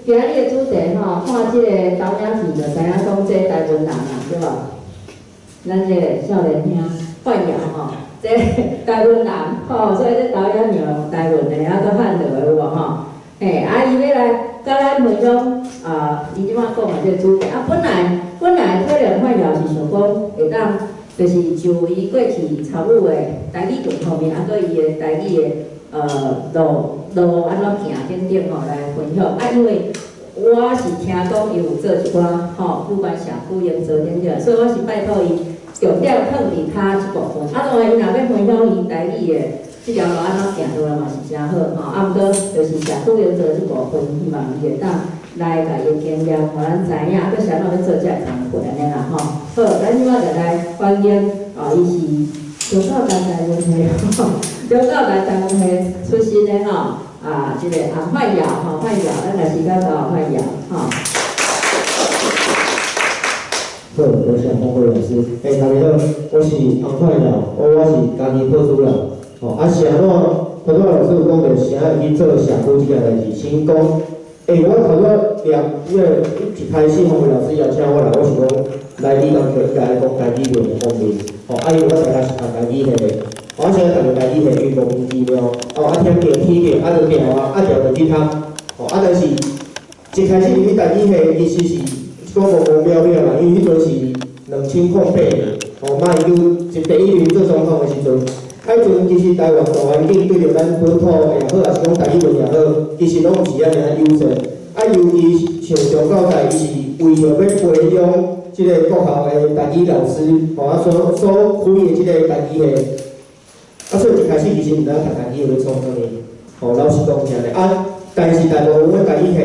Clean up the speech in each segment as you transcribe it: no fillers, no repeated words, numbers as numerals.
今日的主題吼，看這個導演片就知影講這台灣人啊，對無？咱這個少年兄范堯吼，這台灣人吼，所以這導演用台灣的，啊，閣漢落的有無吼？嘿，啊，伊欲來佮咱分享啊，伊這擺講的這個主題啊，本來可能范堯是想講會當，就是就伊過去參與的台語文方面，啊，閣伊的台語的路按怎行等等吼來分享。啊，因為我是聽講伊有做一寡吼，不管社區營造等等，所以我是拜託伊重點放佇較這部分。啊，當然伊若欲分享伊台語的這條路按怎行落來嘛是誠好吼。啊，毋過就是社區營造這部分，希望伊會當來共伊的經驗，予咱知影，啊，閣是按怎欲做這个工課按呢啦吼。好，咱這擺就來歡迎，哦，伊是中教大台文系，中教大台文系出身的吼，啊，這個洪範堯吼，範堯，咱來時間到範堯吼。好，多謝馮慧老師。欸，大家好，我是洪範堯，我是家己破主人。吼，啊，是按怎？頭拄仔老師有講著，啥會去做社區這件代誌？先講，欸，我頭拄仔念，因為一開始馮慧老師邀請我來，我想講來你工課應該講台語文的方面。吼，啊，因為我大概是讀台語系的，我現在讀台語系，因為莫名其妙，哦，啊，聽著聽著，啊，就調啊，啊調就去讀。吼，啊，但是一開始入去台語系，其實是講無無渺渺啦，因為彼陣是2008年，吼，馬英九第一任做總統的時陣，啊，彼陣其實台灣大環境對著咱本土也好，抑是講台語文也好，其實攏毋是按呢友善。啊，尤其像中教大，伊是為著欲培養這個國校的台語老師，吼，啊，所開的這個台語系，啊，所以一開始其實毋知影讀台語欲創啥物，吼，老實講是按呢。啊，但是大部分的台語系的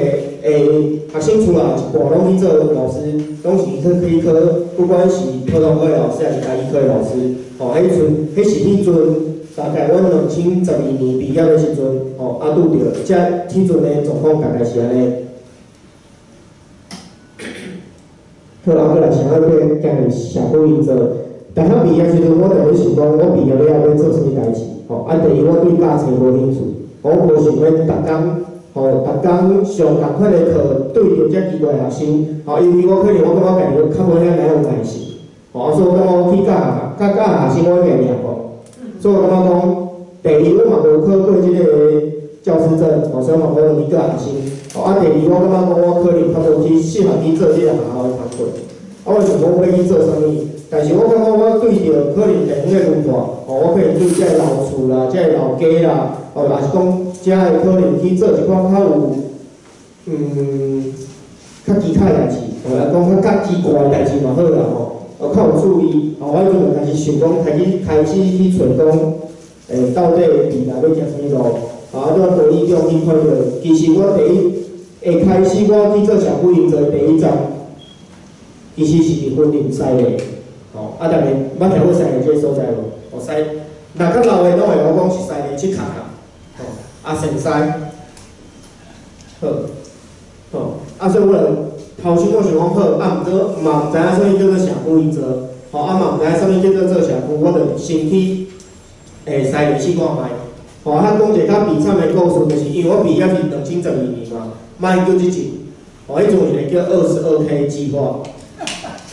學生出來一半攏去做老師，攏是去考，不管是普通話的老師，抑是台語科的老師，吼，彼陣，彼是彼陣大概阮2012年畢業的時陣，吼，啊，拄著，這彼陣的狀況大概是按呢。好，啊，閣來啥欲行入社區營造？大學畢業時陣，我就咧想講，我畢業了後欲做啥物代誌？吼，啊，第一我對教冊無興趣，我無想欲逐工，吼，逐工上仝款的課，對著遮奇怪的學生，吼，尤其我可能我感覺家己較無遐爾有耐心，吼，啊，所以我感覺我去教學，教學生我會念無，所以我感覺講，第二我嘛無考過這個教師證，吼，所以嘛無可能去教學生。吼，啊，第二我感覺講我可能較無去適合去做這個學校的工作，啊，我想講我欲去做啥物？但是我感覺我對著可能地方的文化，吼，我可能對這個老厝啦、這個老街啦，吼，抑是講遮的可能去做一寡較有，較其他的代誌，吼，抑講較奇怪的代誌嘛好啦，吼，哦，較有注意，吼，我彼陣就開始想講，開始去揣講，到底未來欲行啥物路？啊，拄仔高一中去看著，其實我第一會開始我去做社區營造的第一站，其實是佇雲林西麗，吼，啊，逐家捌聽過西麗這个所在無？哦，西，若較老的攏會曉講是西麗七卡啦，吼，啊，仙西，好，好，啊，所以我就頭先我想講好，啊，毋過嘛毋知影啥物叫做社區營造，吼，啊嘛毋知影啥物叫做做社區，我就先去西麗試看覓。吼，啊，講一个較悲慘的故事，就是因為我畢業是2012年嘛，馬英九執政，吼，彼陣有一個叫22K 計劃，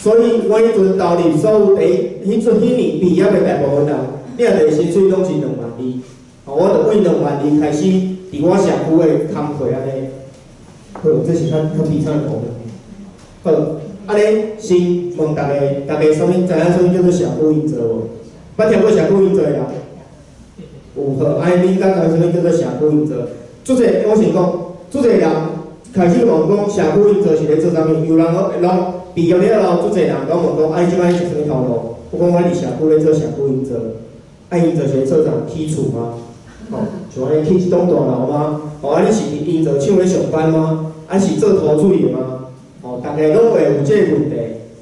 所以我彼陣投入所有第一，彼陣彼年畢業的大部分人，領的薪水攏是2萬2，吼，我就為2萬2開始佇我社區的工課按呢。好，這是較悲慘的部分。好，按呢先問逐家，逐家啥物知影啥物叫做社區營造無？捌聽過社區營造的人？有好，按呢恁敢知啥物叫做社區營造？足濟，我先講，足濟人開始問講社區營造是咧做啥物？有人攏畢業了後，足濟人攏問講，啊，你這擺是啥物頭路？我講我佇社區咧做社區營造，啊，營造是咧做啥？起厝嗎？吼，像按呢起一棟大樓嗎？吼，啊，你是佇營造廠咧上班嗎？啊，是做塗水的嗎？吼，逐家攏會有這個問題。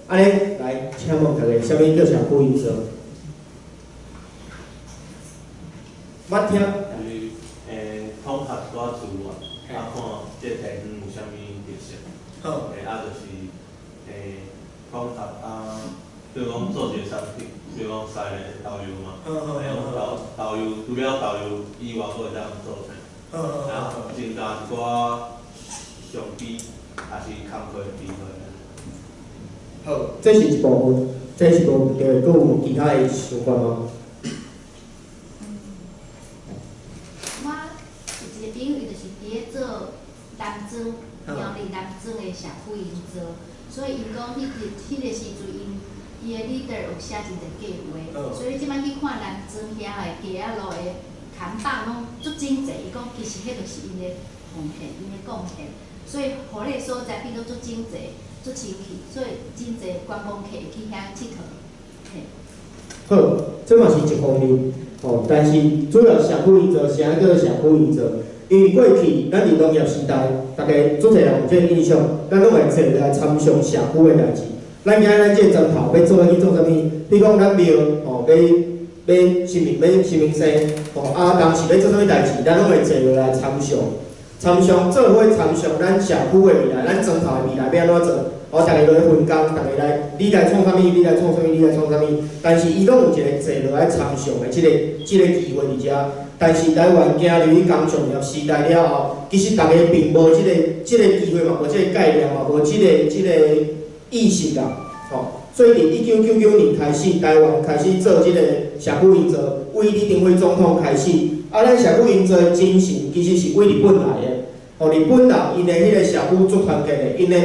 按呢來，請問逐家，啥物叫社區營造？捌聽。就是統合寡資源，啊，看這地方有啥物特色。好。啊，就是統合啊，比如講做一個產品，比如講西麗豆油嘛，用豆油，除了豆油以外，閣會當做啥？啊，增加一寡相比，也是工課的機會。好，這是一部分，這是無毋對，閣有其他的想法嗎？我有一個朋友，伊就是佇咧做南庄，苗栗南庄的社區營造，所以伊講彼個時陣，伊的 leader 有寫真濟計劃，所以你這擺去看南莊遐的街仔路的看板攏足整齊，伊講其實彼就是𪜶的奉獻，𪜶的貢獻，所以予彼個所在變做足整齊、足清氣，所以真濟觀光客會去遐𨑨迌。嘿。好，這嘛是一方面，吼，但是主要社區營造，啥叫做社區營造？因為過去咱佇農業時代，逐家足濟人有這個印象，咱攏會坐來參詳社區的代誌。咱今仔咱這個磚頭欲做伙去做啥物？比如講咱廟吼，欲欲神明欲神明生，吼啊，當時欲做啥物代誌，咱攏會坐落來參詳，參詳做伙參詳咱社區的未來，咱磚頭的未來欲按怎做？哦，逐家落去分工，逐家來，你來創啥物？你來創啥物？你來創啥物？但是伊攏有一個坐落來參詳的這個機會佇遮。但是台灣行入去工商業時代了後，其實逐家並無這個機會嘛，無這個概念嘛，無這個意識啦，吼。所以佇1999年開始，台灣開始做這個社區營造，為李登輝總統開始。啊，咱社區營造的精神其實是為日本來的。吼，日本人𪜶的彼個社區足團結的，𪜶的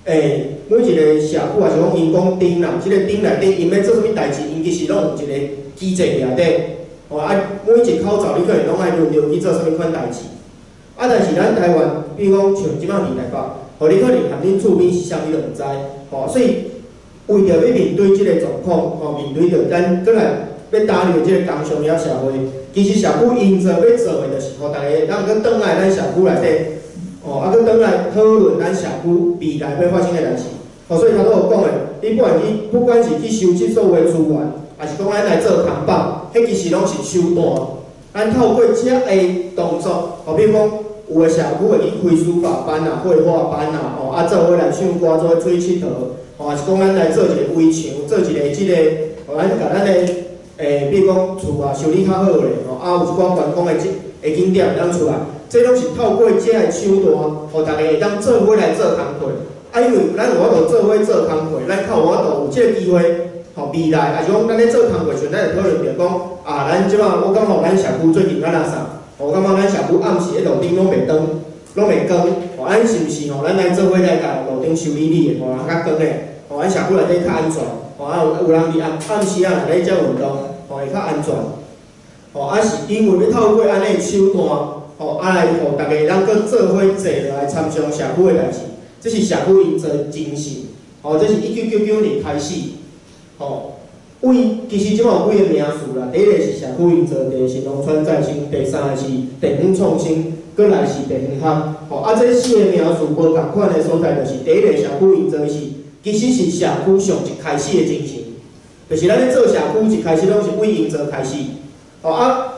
每一個社區，也是講𪜶講鎮啦，這個鎮內底，𪜶欲做啥物代誌，𪜶其實攏有一個機制佇內底。吼啊，每一口罩你可能攏愛輪流去做啥物款代誌。啊，但是咱台灣，比如講像這擺佇台北，吼，你可能含恁厝邊是啥物都毋知，吼，所以為著欲面對這個狀況，吼，面對著咱閣來欲踏入這個工商業社會，其實社區營造欲做的，就是予逐家咱閣轉來咱社區內底，吼，啊，閣轉來討論咱社區未來欲發生的代誌。吼，所以頭拄有講的，你不管是去收集所有的資源，抑是講咱來做扛棒，彼其實攏是手段。咱透過這个動作，吼，比如講有的社區會去開書法班啊、繪畫班啊，吼，啊，做伙來唱歌，做伙出去𨑨迌，吼，抑是講咱來做一個圍牆，做一個這個，吼，咱共咱的，比如講厝啊修理較好咧，吼，啊，有一寡觀光的這的景點會當出來，這攏是透過這个手段，予逐家會當做伙來做工課。啊，因為咱有法度做伙做工課，咱較有法度有這個機會，吼，未來，抑是講咱咧做工課時陣，咱會討論著講，啊，咱這擺我感覺咱社區最近敢若啥？我感覺咱社區暗時咧路燈攏袂燈，攏袂光，吼，咱是毋是吼？咱來做伙來共路燈修理理的，吼，較光的，吼，咱社區內底較安全，吼，啊有人佇暗暗時啊，若咧遮運動，吼，會較安全，吼，啊是因為欲透過按呢手段，吼，啊來予逐家會當閣做伙坐落來參詳社區的代誌，這是社區營造精神，吼，這是1999年開始，吼。為其實這擺有幾个名詞啦，第一個是社區營造，第二個是農村再生，第三個是地方創新，閣來是地方學。吼，啊，這四个名詞無仝款的所在，就是第一個社區營造是其實是社區上一開始的精神，就是咱咧做社區一開始攏是為營造開始。吼啊，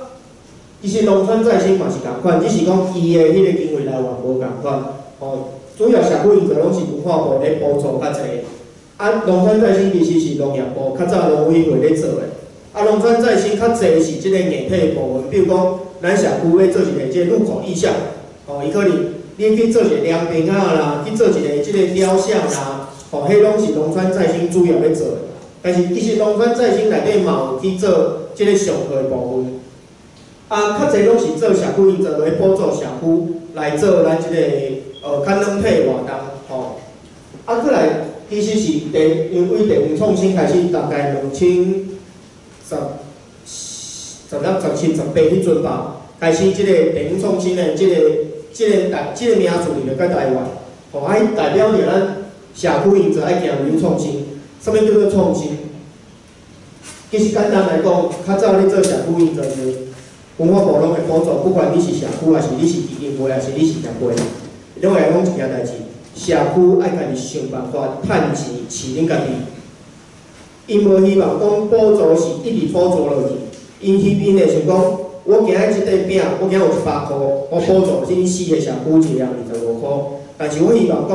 其實農村再生嘛是仝款，只是講伊的彼個經費來源無仝款。吼，主要社區營造攏是文化部咧補助較濟。啊，農村再生其實是農業部較早農委會咧做的。啊，農村再生較濟是這個硬體部分，比如講，咱社區欲做一個這個路口意象，吼，伊可能你去做一個涼亭仔啦，去做一個這個雕像啦，吼，彼攏是農村再生主要咧做的。但是其實農村再生內底嘛有去做這個上課的部分。啊，較濟攏是做社區營造，來補助社區來做咱這個較軟體活動，吼。啊，閣來。其實是地，因為地方創新開始，大概2016、17、18彼陣吧，開始這個地方創新的這個名詞入來台灣，吼，啊，代表著咱社區營造愛行入創新。啥物叫做創新？其實簡單來講，較早咧做社區營造時，文化部攏會補助，不管你是社區，抑是你是基金會，抑是你是協會，攏會來講一件代誌。社區愛家己想辦法趁錢飼恁家己，𪜶無希望講補助是一直補助落去，𪜶會想講，我今仔這塊餅，我今仔有100箍，我補助恁四個社區一人25箍，但是我希望講，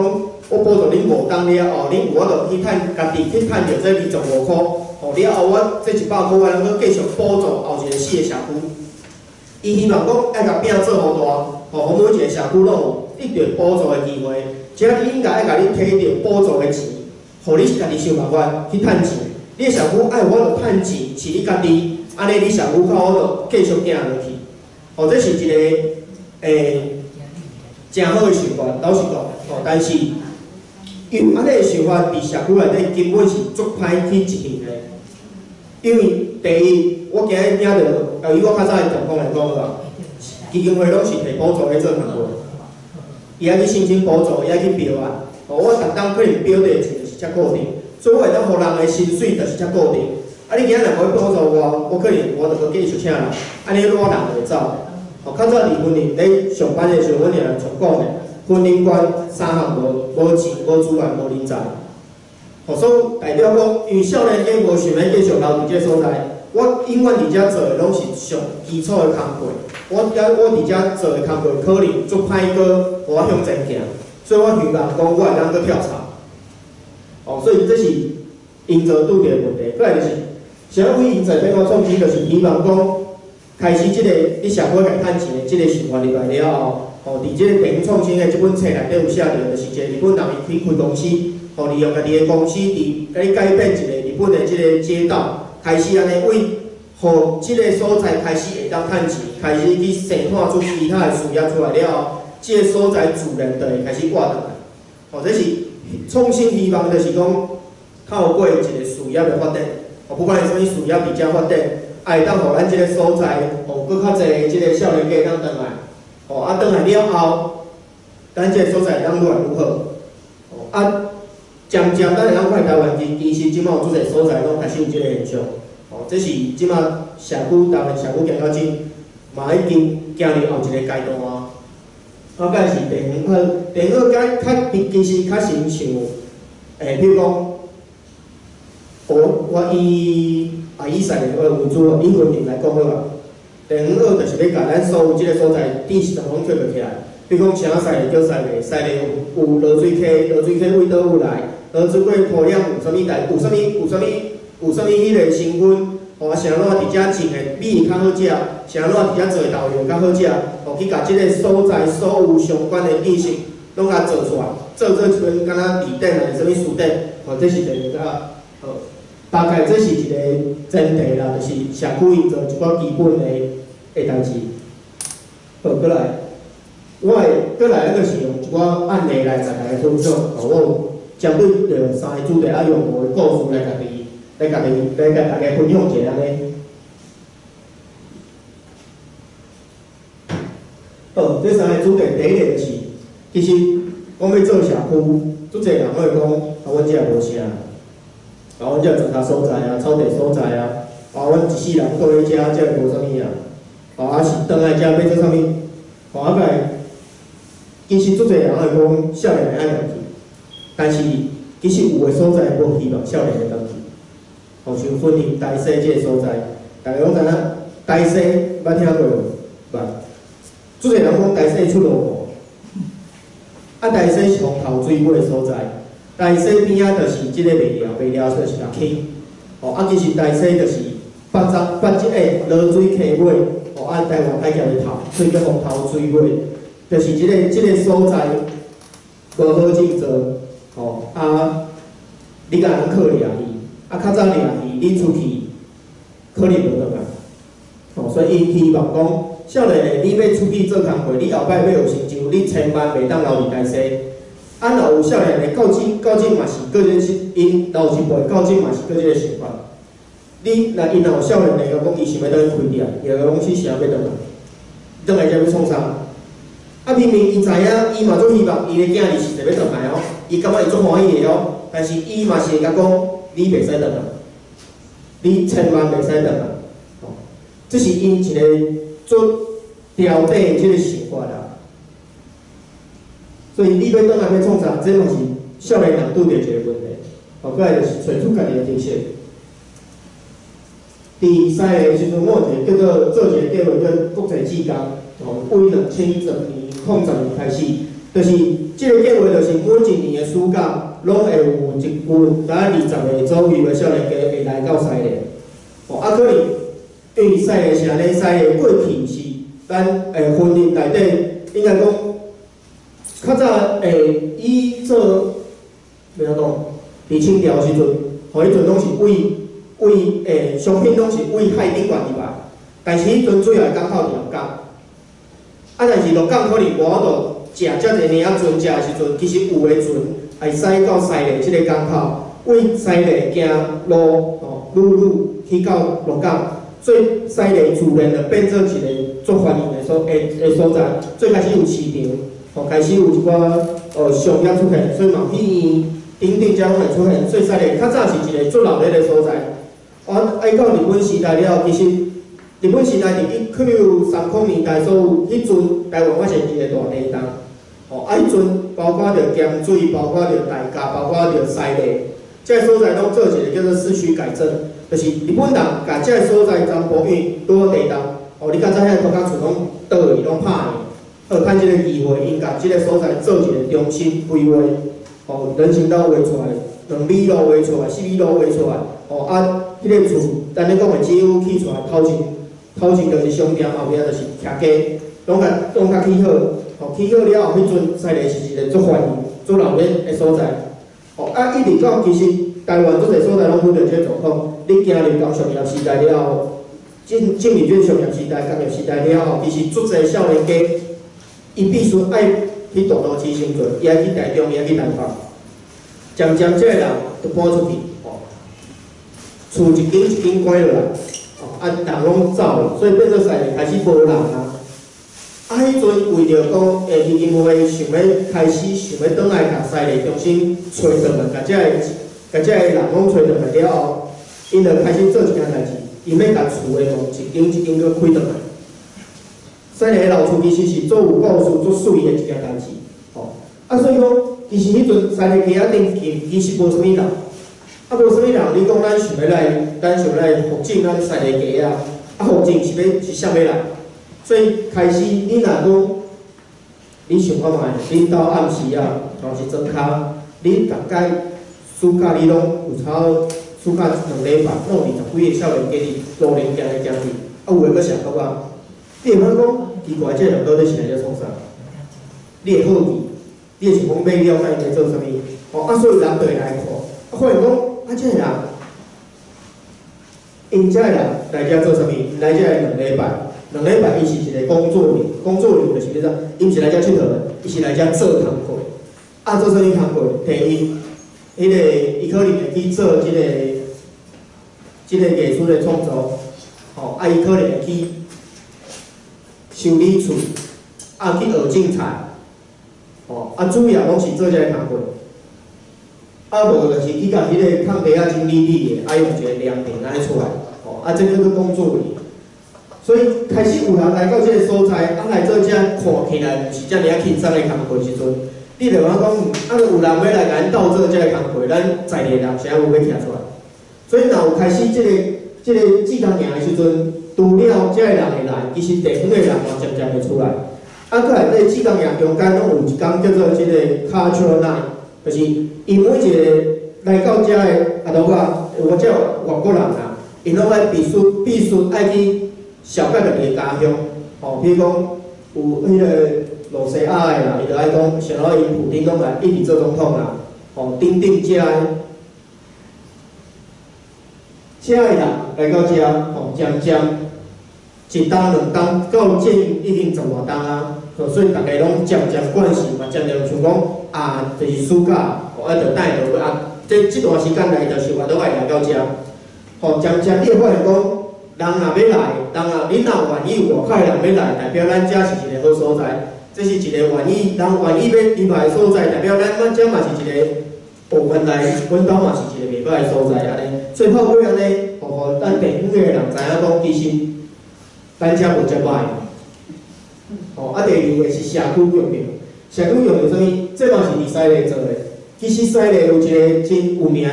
我補助恁5冬了後，恁有法度去趁家己去趁著這25箍，吼了後我這100箍我閣繼續補助後一個四個社區。伊希望講愛共餅做予大，吼，予每一個社區攏有。得著補助的機會，這應該愛共你提著補助的錢，予你家己想辦法去趁錢。你的社區愛有法度趁錢，是你家己，按呢你社區較好就繼續行落去。哦，這是一個誠好的想法，老實講，哦，但是因為按呢的想法佇社區內底根本是足歹去執行的。因為第一，我今日聽著，以我較早的狀況來講啦，基金會攏是提補助咧做工課，伊愛去申請補助，伊愛去標案。哦，我逐冬可能標的錢就是遮固定，所以我會當予人的薪水就是遮固定。啊，你今仔若無去補助我，我可能我就閣繼續請人，按呢我人就會走。哦，較早佇雲林咧上班的時陣，阮也常講的，雲林縣三項無無錢、無資源、無人才。哦，所以代表講，因為少年家無想欲繼續留佇這个所在，我永遠佇遮做的攏是上基礎的工課。我佇遮做的工課可能足歹閣予我向前行，所以我希望講我會當閣跳槽。哦，所以這是營造拄著的問題。過來就是，啥物營造變化創新，就是希望講開始這個你社會來趁錢的這個想法入來了後，哦，佇這個地方創新的這本冊內底有寫著，就是一個日本人伊去開公司，哦，利用家己的公司佇共你改變一個日本的這個街道，開始按呢為，予這個所在開始會當趁錢，開始去生產出其他的事業出來了後，這個所在自然就會開始活轉來。哦，這是創新希望，就是講透過一個事業的發展，哦，不管是啥物事業佇遮發展，啊，會當予咱這個所在，予閣較濟的這個少年家會當轉來，哦，啊，轉來了後，咱這個所在會當愈來愈好，哦，啊，漸漸咱會當看台灣其實這擺有足濟所在攏開始有這個現象，哦，這是這擺社區台灣社區行到這，嘛已經行入後一個階段啊。啊，蓋是地方學，地方學較較其實較親像，比如講，我以西麗為主，以雲林來講好啊。地方學就是欲共咱所有這個所在知識攏摕著起來。比如講，啥西麗叫西麗，西麗有濁水溪，濁水溪為佗位來？濁水溪土壤有啥物代？有啥物？有啥物？有啥物彼個成分？吼，啊，啥怎佇遮種的米較好食？啥怎佇遮做的豆油較好食？吼，去共這個所在所有相關的知識攏共做出來，做一本敢若字典啊，是啥物辭典？吼，這是第二個。好，大概這是一個前提啦，就是社區營造一寡基本的代誌。好，過來，我會過來，咱就是用一寡案例來共大家分享。吼，我有針對著三個主題，啊，用五個故事來共你，來共你，來共大家分享一下按呢。好，這三個主題，第一個就是，其實講欲做社區，足濟人攏會講，啊，阮遮無啥，啊，阮遮石頭所在啊，草地所在啊，啊，阮一世人蹛咧遮，遮無啥物啊，啊，是轉來遮欲做啥物？啊，過來，其實足濟人會講少年人愛轉去，但是其實有的所在無希望少年人轉去，吼，像雲林台西這個所在，大家攏知影，台西捌聽過無？捌。足濟人講台西出落雨，啊，台西是風頭水尾的所在，台西邊仔就是這個麥寮，麥寮就是六坑，吼，啊，其實台西就是北漳北這個濁水溪尾，吼，啊，台灣海峽的頭，所以叫風頭水尾，就是這個所在無好種作，吼，啊，你敢通靠掠魚？啊，較早掠魚，你出去可能無轉來，吼，所以伊希望講。少年的，你欲出去做工課，你後擺欲有成就，你千萬袂當留佇台西。啊，若有少年的到這嘛是閣這𪜶老一輩到這嘛是閣這個想法。你若𪜶若有少年的，講伊想欲轉去開店，伊就講去啥欲轉來，轉來遮欲創啥？啊，明明伊知影，伊嘛足希望伊的囝兒是欲轉來哦，伊感覺伊足歡喜的哦，但是伊嘛是會共講，你袂使轉來，你千萬袂使轉來，哦，這是𪜶一個足牢底的這個想法啦，所以你欲轉來欲創啥，這嘛是少年人拄著一個問題。哦，過來就是揣出家己的特色。佇西麗的時陣，我有一個叫做做一個計劃叫國際志工，哦，為2010年開始，就是這個計劃，就是每一年的暑假，攏會有一群大概20個左右的少年家會來到西麗。哦，啊，可能因為西麗是按呢，西麗過去是咱雲林內底應該講較早伊做，欲按怎講？佇清朝時陣，吼，彼陣攏是為為商品攏是為海頂懸入來，但是彼陣主要的港口佇鹿港，啊，但是鹿港可能無法度食遮濟爾仔船食的時陣，其實有的船會駛到西麗這個港口，為西麗行路吼，陸路去到鹿港，所以西麗自然就變做一个足繁榮的所在。最開始有市場，吼，開始有一寡商業出現，所以嘛戲院等等遮攏會出現。所以西麗較早是一个足熱鬧的所在。啊，愛到日本時代了後，其實日本時代佇1930年代所有，彼陣台灣還是一个大地動。吼，啊，彼陣包括著鹹水，包括著大甲，包括著西麗，這个所在攏做一个叫做市區改正，就是日本人共這个所在全部因為拄好地動，吼，你較早遐個土埆厝攏倒去，攏拍去，好，趁這个機會，𪜶共這个所在做一个中心規劃，吼，人行道畫出來，2里路畫出來，4里路畫出來，吼，啊，彼个厝，咱咧講的只有起出來頭前，頭前就是商店，後壁就是徛街，攏共起好，吼，起好了後，彼陣西麗是一个足繁榮、足熱鬧的所在，吼，啊，一直到其實台灣足濟所在攏拄著這个狀況，你行入工商業時代了後，進入這個商業時代、工業時代了後，其實足濟少年家，伊必須愛去大都市生存，伊愛去台中，伊愛去台北，漸漸這个人就搬出去，吼，厝一間一間關落來，吼，啊，人攏走，所以變做西麗開始無人啊。啊，彼陣為著講，基金會想欲開始想欲轉來共西麗中心揣轉來，共這个人攏揣轉來了後，𪜶就開始做一件代誌，𪜶欲共厝的門一間一間閣開轉來。西麗的老厝其實是足有故事、足媠的一件代誌，吼。啊，所以講，其實彼陣西麗街仔頂其實無啥物人，啊，無啥物人，你講咱想欲來，咱想欲來復振咱西麗街仔，啊，復振是欲是啥物人？所以開始，你若講，你想看覓，恁兜暗時啊，若是莊跤，你逐擺暑假你攏有差不多暑假2禮拜，攏有20幾个少年家佇路頂行來行去，啊，有的閣食毒啊。你會感覺講奇怪，這个人到底是來遮創啥？你會好奇，你會想講欲了解𪜶咧做啥物？吼，啊，所以人就會來看，啊，發現講，啊，這个人，𪜶這个人來遮做啥物？來遮兩禮拜，兩禮拜伊是一個工作營，工作營就是欲怎？伊毋是來遮𨑨迌的，伊是來遮做工課。啊，做啥物工課？第一，彼個伊可能會去做這個藝術的創作，吼，啊，伊可能會去修理厝，啊，去學種菜，吼，啊，主要攏是做這个工課。啊，無就是去共彼个空地仔整理理的，啊，用一個涼亭按呢出來，吼，啊，這叫做工作營。所以開始有人來到這个所在，啊，來做這看起來毋是遮爾仔輕鬆的工課時陣，你就感覺講，啊，有人欲來共咱鬥做這个工課，咱在地人啥有欲徛出來。所以若有開始這個志工營的時陣，除了這个人會來，其實地方的人嘛漸漸會出來。啊，閣來這志工營中間攏有一工叫做這个 Cultural Night，就是伊每一個來到遮的阿頭仔，或者外國人啊，𪜶攏愛必須愛去紹介家己的家鄉，吼，比如講有彼個露西亞的啦，伊就愛講，啥物伊普丁攏來一直做總統啦，吼，等等遮的，遮的人來到遮，吼，漸漸一冬兩冬到這已經10外冬啊，所以逐家攏漸漸慣勢嘛，漸漸想講啊，就是暑假，吼，啊，就等下就啊，這段時間內就是活都愛來到遮，吼，漸漸你會發現講，人若欲來，人若恁若願意外口的人欲來，代表咱遮是一个好所在，這是一個願意人願意欲入來的所在，代表咱遮嘛是一個，哦，原來阮兜嘛是一個袂䆀的所在按呢。所以透過按呢，予咱地方的人知影講，其實咱遮無遮䆀。吼，啊，第二个是社區革命，社區革命啥物？這嘛是佇西麗做的。其實西麗有一個真有名的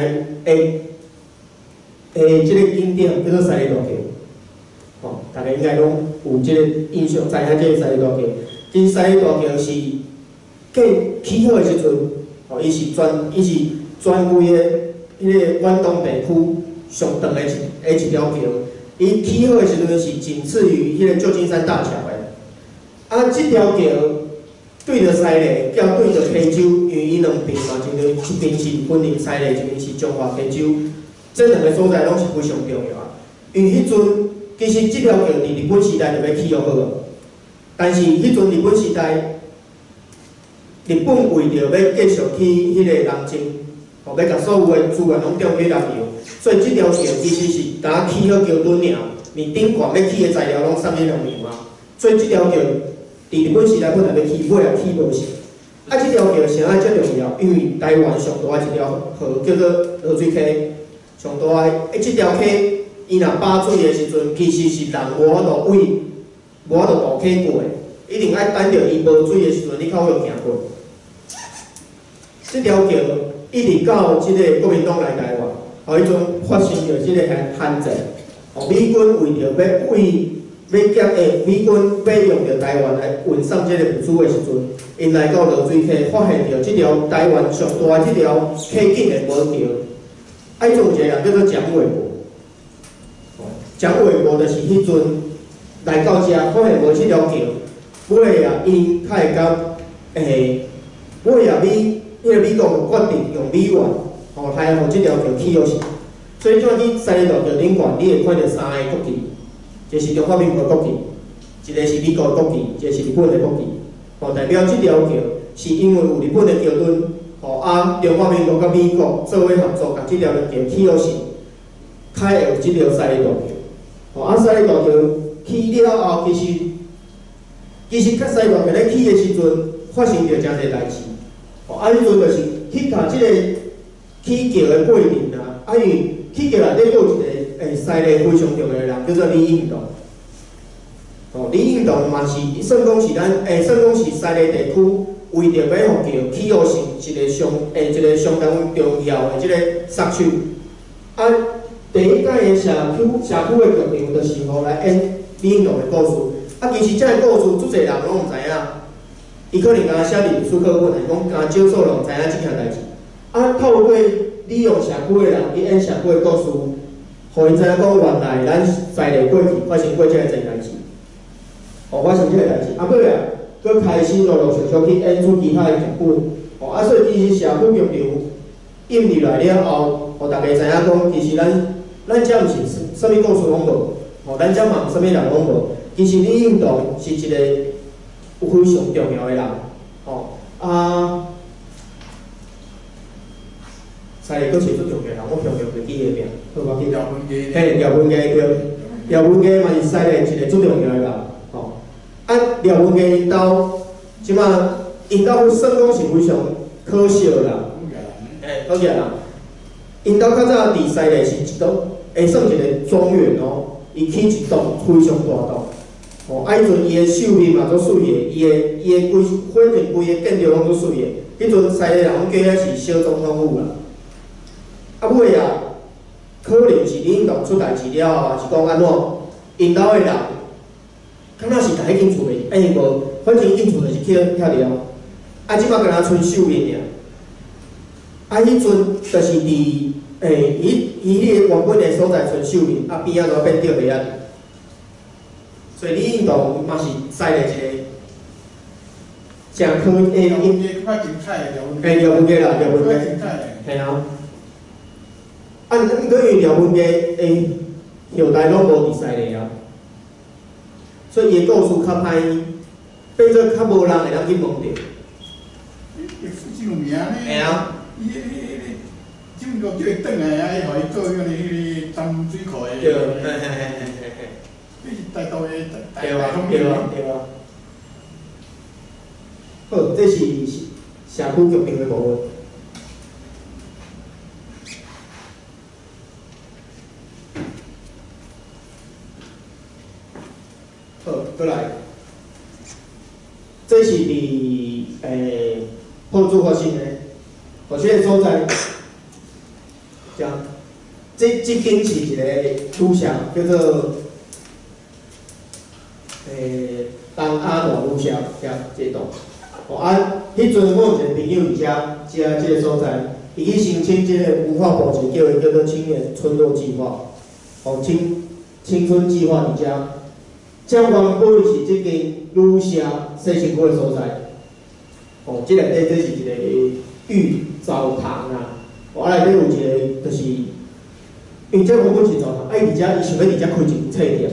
這個景點，叫做西麗大橋。吼，大家應該攏有這個印象，知影這個西麗大橋。其實西麗大橋是建起好的時陣，吼，伊是全規个彼個遠東地區上長的一條橋。伊起好的時陣是僅次於彼個舊金山大橋的。啊，這條橋對著西麗，佮對著溪州，因為伊兩邊嘛，真濟，一邊是雲林西麗，一邊是彰化溪州，這兩個所在攏是非常重要啊。因為彼陣其實這條橋佇日本時代就欲起予好，但是彼陣日本時代，日本為著欲繼續起彼個南征，吼，欲共所有的資源攏調去南洋，所以這條橋其實是敢起好橋墩爾，連頂懸欲起的材料攏送去南洋啊，所以這條橋。佇日本時代本來欲起，尾仔起無成。啊，這條橋啥愛遮重要？因為台灣上大的一條河叫做濁水溪，上大的，這條溪，伊若飽水的時陣，其實是人無法度位，無法度渡溪過的，一定愛等著伊無水的時陣，你較好用行過。這條橋一直到這个國民黨來台灣，吼，彼陣發生著這个韓戰，吼，美軍為著欲為欲劫美軍欲用著台灣來運送這个物資的時陣，𪜶來到濁水溪，發現著這條台灣上大的這條溪竟然無橋。啊，彼陣有一個人叫做蔣緯國，蔣緯國就是彼陣來到遮，發現無這條橋，尾仔𪜶較會甲尾仔美國決定用美元，吼來予這條橋起予成。所以，怎去西麗大橋頂懸，你會看著三个國旗。一个是中華民國國旗，一個是美國國旗，一個是日本的國旗。吼，代表這條橋是因為有日本的橋墩，吼啊，中華民國佮美國做伙合作，共這條橋起予成，才會有這條西麗大橋。吼啊，西麗大橋起了後，其實較西麗大橋咧起的時陣，發生著誠濟代誌。吼啊，彼陣就是去共這個起橋的過程啊，啊，因為起橋內底閣有一個。西麗非常重要的人叫做李應棟。吼，李應棟嘛是算講是咱，算講是西麗地區為著欲予橋起予成一個一個相當重要的這個殺手。啊，第一擺的社區的劇場就是予來演李應棟的故事。啊，其實這个故事足濟人攏毋知影，伊可能敢若寫歷史課本，還是講敢少數人知影這件代誌。啊，透過利用社區的人去演社區的故事。予𪜶知影講，原來咱西麗過去發生過這个濟代誌，哦，發生這个代誌。啊，尾啊，閣開始陸陸續續去演出其他的劇本，哦，啊，所以其實社區劇場引入來了後，予大家知影講，其實咱遮毋是啥物故事攏無，吼，咱遮嘛啥物人攏無。其實李應棟是一個有非常重要的人，吼啊。西麗閣一個足重要人，我常常袂記伊名，好無記？嘿，廖文基對，廖文基嘛是西麗一個足重要的人，吼。啊，廖文基𪜶兜，這馬𪜶兜算講是非常可惜啦，可惜啦。𪜶兜較早佇西麗是一棟，算一個莊園哦，伊起一棟非常大棟，吼。啊，彼陣伊的秀面嘛足媠的，伊的規，反正規个建築攏足媠的。彼陣西麗人攏叫遐是小總統府啦。啊，尾啊，可能是李應棟出代誌了後，還是講按怎？𪜶兜的人，敢若是共彼間厝賣，無，反正彼間厝就是去遐了。啊，這擺敢若賰秀面爾。啊，彼陣就是佇伊伊彼个原本的所在賰秀面，啊邊仔都變釣蝦仔。所以李應棟嘛是西麗一个誠可廖文基啦，廖文基，嘿啊。啊，毋過因為廖文基的後代攏無佇西麗啊，所以伊的故事較歹，變做較無人會當去問著。歷史真有名呢。嘿啊。伊彼個蒋國叫伊轉來啊，伊予伊做彼个漳水庫的。對，嘿。彼是台獨的對啊，對啊，對啊。好，這是社區劇場的部分。好，閣來，這是佇破竹發生的，哦，這个所在，這間是一个旅社，叫做東亞大旅社，遮這棟。哦啊，彼陣我有一个朋友佇遮，遮這个所在，伊去申請這个文化部一个叫做青年村落計劃，哦青春計劃佇遮。遮原本是這間旅社洗身軀的所在，吼，這內底這是一個浴澡堂啦，吼，啊內底有一個就是，因為這原本是澡堂，啊伊佇遮伊想欲佇遮開一間冊店，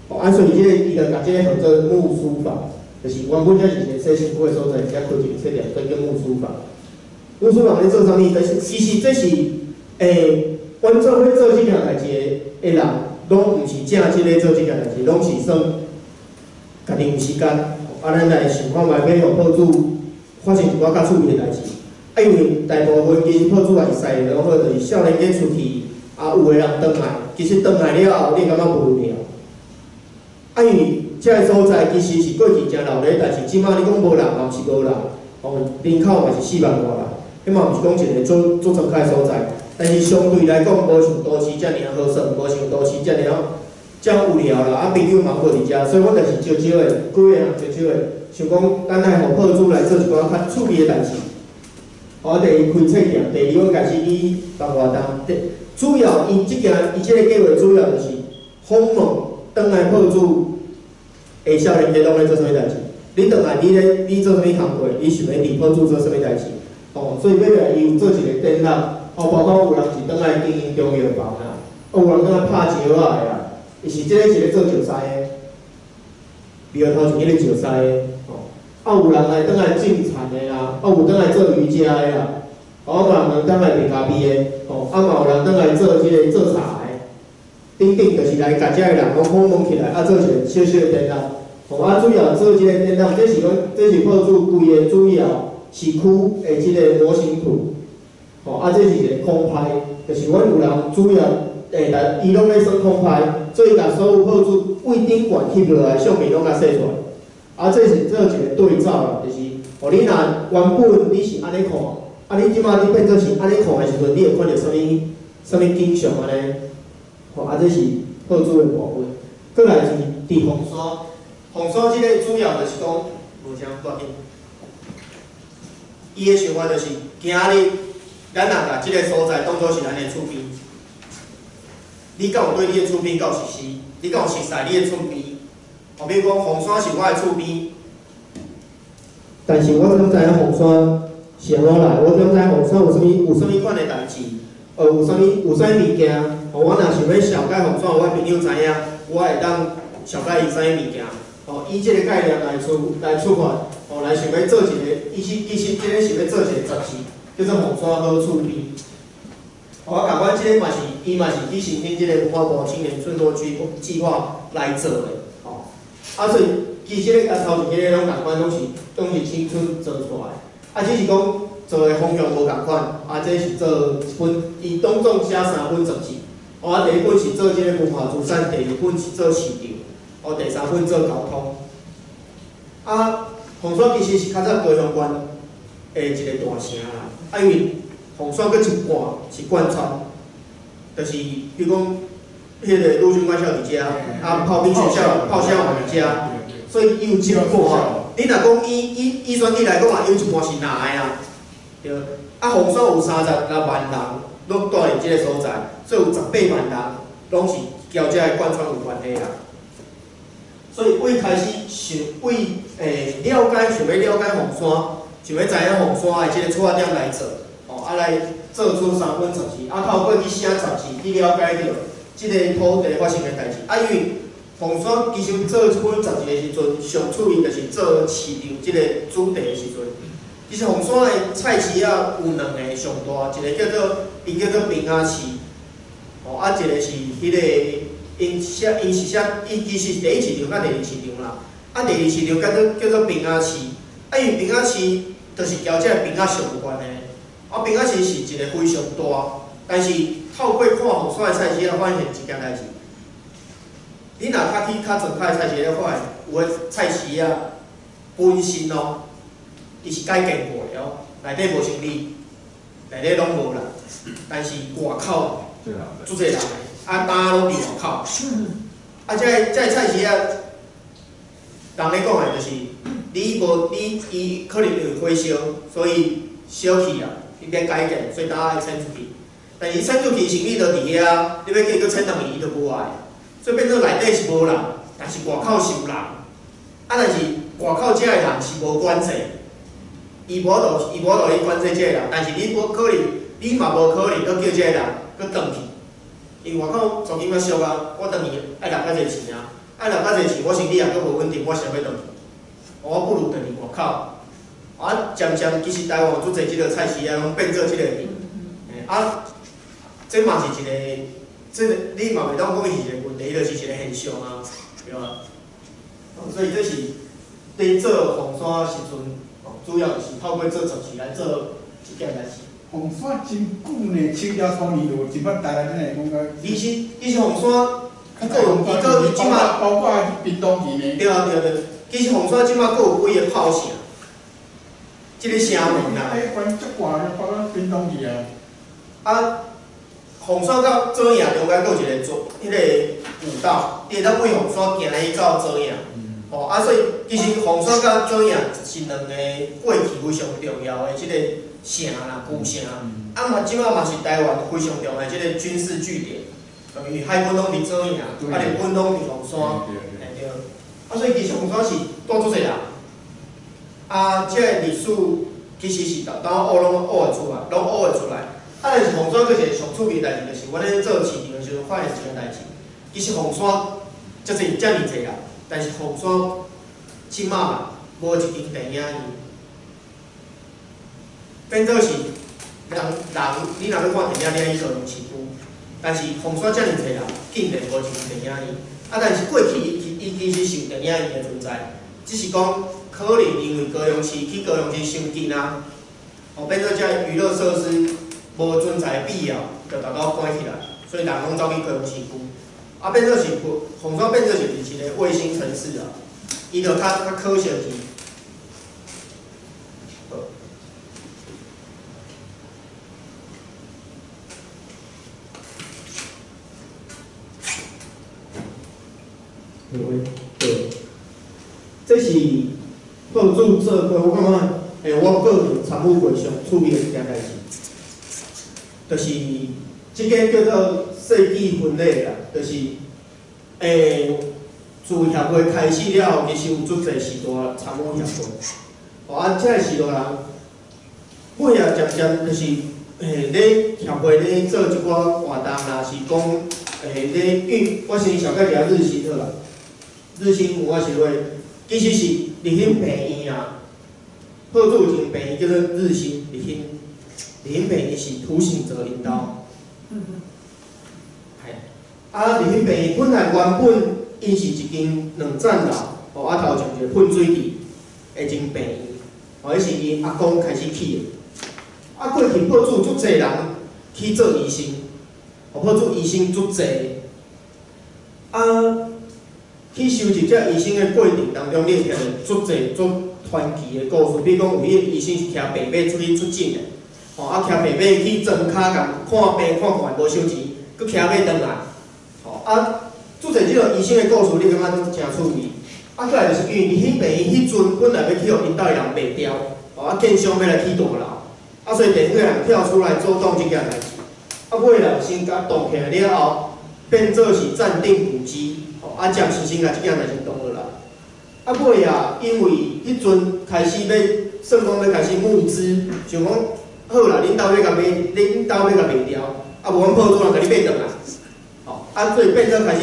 吼，啊所以這個伊就共這個號做木書房，就是原本這是一個洗身軀的所在，佇遮開一間冊店，所以叫木書房。木書房咧做啥物？但是其實這是阮做伙做這件代誌的人，攏毋是正職咧做這件代誌，攏是算家己有時間，啊，咱來想看覓欲予鋪主發生一寡較趣味的代誌。啊，因為大部分其實鋪主也是細個攏好，就是少年家出去，啊，有的人轉來，其實轉來了後，你會感覺無聊。啊，因為這个所在其實是過去誠鬧熱，但是這馬你講無人嘛，毋是無人，哦，人口嘛是4萬外人，彼嘛毋是講一個足足莊腳的所在。但是相對來講，無像都市遮爾仔好耍，無像都市遮爾仔遮無聊啦。啊，朋友嘛無佇遮，所以阮就是少少的，幾个人少少的，想講咱愛予鋪主來做一寡較趣味的代誌。哦，第一開冊店，第二阮開始去辦活動。主要伊這件伊這個計劃主要就是訪問轉來鋪主的少年家攏咧做啥物代誌。你轉來你咧你做啥物工課？你想欲佇鋪主做啥物代誌？哦，所以尾仔伊有做一個展覽。哦，包括有人是轉來經營中藥房啦，啊有人轉來拍石仔的啦，伊是這個是咧做石獅的，廟頭前彼個石獅的，吼，啊有人來轉來種田的啦，啊有轉來做瑜伽的啦，哦嘛有人轉來賣咖啡的，吼，啊嘛有人轉來做這個做茶的，等等，就是來共遮的人攏訪問起來，啊做一個小小的展覽，吼，啊主要做這個展覽，這是講這是鋪主規個主要市區的這個模型圖。吼，啊，這是一個空拍，就是阮有人主要，來伊攏咧耍空拍，所以共所有鋪主位頂懸翕落來相片攏共洗出來。啊，這是做一個對照啦，就是，哦，你若原本你是按呢看，啊，你這擺你變做是按呢看的時陣，你會看著啥物啥物景象按呢？吼，啊，這是鋪主的部分。閣來是佇鳳山，鳳山這個主要就是講，無啥大緊。伊的想法就是今仔日。咱若共這個所在當做是咱的厝邊，你敢有對你的厝邊夠熟悉？你敢有熟似你的厝邊？哦，比如講鳳山是我的厝邊，但是我敢知影鳳山是按怎來？我敢知影鳳山有啥物有啥物款的代誌？有啥物有啥物物件？哦，我若想欲紹介鳳山，我朋友知影，我會當紹介伊啥物物件？哦，以這個概念來出發，哦，來想欲做一個，伊是其實這个是欲做一個雜誌。叫做鳳山好厝邊，哦，啊，共款這个嘛是，伊嘛是去申請這個文化部青年村落計畫來做的，吼。啊，所以其實咧，共頭前彼个攏共款，攏是青春做出來，啊，只是講做的方向無仝款，啊，這是做一本，伊當總寫三本雜誌，哦，啊，第一本是做這個文化資產，第二本是做市場，哦，第三本做交通。啊，鳳山其實是較早高雄縣的一個大城啦。啊，因為鳳山閣一半是貫穿，就是比如講，彼個陸軍官校佇遮，啊，炮兵學校、炮校嘛佇遮，所以伊有一半。你若講以選舉來講嘛，有一半是藍的啊，對。啊，鳳山有36萬人，攏住佇這個所在，所以有18萬人攏是交這个貫穿有關係啦。所以為開始想為了解，想欲了解鳳山。想欲知影鳳山的這個出發點來做，吼，啊來做出三本雜誌，啊透過去寫雜誌去了解著這個土地發生的代誌。啊，因為鳳山其實做這本雜誌的時陣，上趣味就是做市場這個主題的時陣。其實鳳山的菜市仔有兩个上大，一個叫做𪜶叫做平仔市，吼，啊一個是彼個𪜶寫𪜶是寫伊其實第一市場佮第二市場啦，啊第二市場叫做平仔市，啊因為平仔市。就是交這个平仔上有關的，啊平仔市是一個非常大，但是透過看鳳山的菜市仔，發現一件代誌。你若較去較莊腳的菜市仔，發現有的菜市仔本身哦，伊是改建過的哦，內底無生理，內底攏無人，但是外口足濟人的，啊擔攏佇外口，啊這个菜市仔，人咧講的就是。你無你伊可能因為火燒，所以燒去啊，伊欲改建，所以擔仔愛遷出去。但是遷出去，生意就佇遐，你欲叫伊閣遷轉去，伊就無愛。所以變做內底是無人，但是外口是有人。啊，但是外口遮的人是無管制，伊無法度，伊無法度去管制這个人，但是你無可能，你嘛無可能閣叫這个人閣轉去，因為外口租金較俗啊，我轉去愛納較濟錢啊，愛納較濟錢，我身體也閣無穩定，我啥欲轉去？我不如轉去外口。啊，漸漸其實台灣有足濟這個菜市仔，攏變做這個去。啊，這嘛是一個，這個你嘛袂當講伊是一個問題，伊就是一個現象啊，對吧？所以這是佇做鳳山時陣，主要就是透過做十字來做這件代誌。鳳山真久呢，清朝初年就有，真捌台來，你會講甲。其實鳳山，伊閣有，伊閣伊這馬包括屏東去呢。對啊對對，其實鳳山這馬閣有幾个炮城，這個城門啦。哎，關足大，包括屏東去啊。啊，鳳山到左營中間閣有一個左，彼個古道，你會當對鳳山行去到左營。吼啊，所以其實鳳山佮左營是兩個過去非常重要的這個城啦，舊城。啊嘛，這馬嘛是台灣非常重要的這個軍事據點，因為海軍攏佇左營，啊日本攏佇鳳山，嘿對。啊，所以其實鳳山是住足濟人。啊，這個歷史其實是逐當學攏學會出來，攏學會出來。啊，但是鳳山閣一個上趣味的代誌，就是阮咧做市場的時陣發現一件代誌。其實鳳山遮濟遮爾濟人，但是鳳山這馬無一間電影院，變做是人人，你若欲看電影，你愛去高雄市區。但是鳳山遮爾濟人，竟然無一間電影院。啊，但是過去伊其實是有電影院的存在，只是講可能因為高雄市去高雄市傷近啊，哦，變做這娛樂設施無存在必要，就逐都關起來，所以人攏走去高雄市區。啊，變做是鳳山變做是一個衛星城市啊，伊就較可惜去。對，這是報紙做過，我感覺，我個人參與過上趣味的一件代誌，就是這個叫做世紀婚禮啦，就是，自協會開始了後，其實有足濟序大參與協會，哦，啊，這個序大人，尾啊漸漸就是，咧協會咧做一寡活動啦，是講，咧運，我先小介一下日新好啦。日新文化協會其實是日興病院啊，報紙有一間病院叫做日新，日興，日興病院是涂醒哲𪜶兜。嘿，啊，日興病院本來原本𪜶是一間兩層樓，哦，啊頭前一個噴水池的一間病院，哦，彼是𪜶阿公開始起的。啊，過去報紙足濟人去做醫生，哦，報紙醫生足濟，啊。去收集這醫生的過程當中，你會聽著足濟足傳奇的故事。比如講，有彼個醫生是騎白馬出去出診的，吼啊，騎白馬去莊跤共看病看看無收錢，閣騎馬轉來，吼啊，足濟這個醫生的故事，你感覺攏真趣味。啊，過來就是因為彼病院彼陣本來欲去予𪜶兜的人賣掉，吼啊，建商欲來起大樓，啊，所以地方的人跳出來阻擋這件代誌。啊，尾來先共動起來了後，變做是暫定古蹟。啊，暫時先共這件代誌擋落來。啊，尾啊，因為彼陣開始欲算講欲開始募資，想講好啦，恁兜欲共賣，恁兜欲共賣掉，啊，無阮報紙人共你買轉來，吼，啊，所以變做開始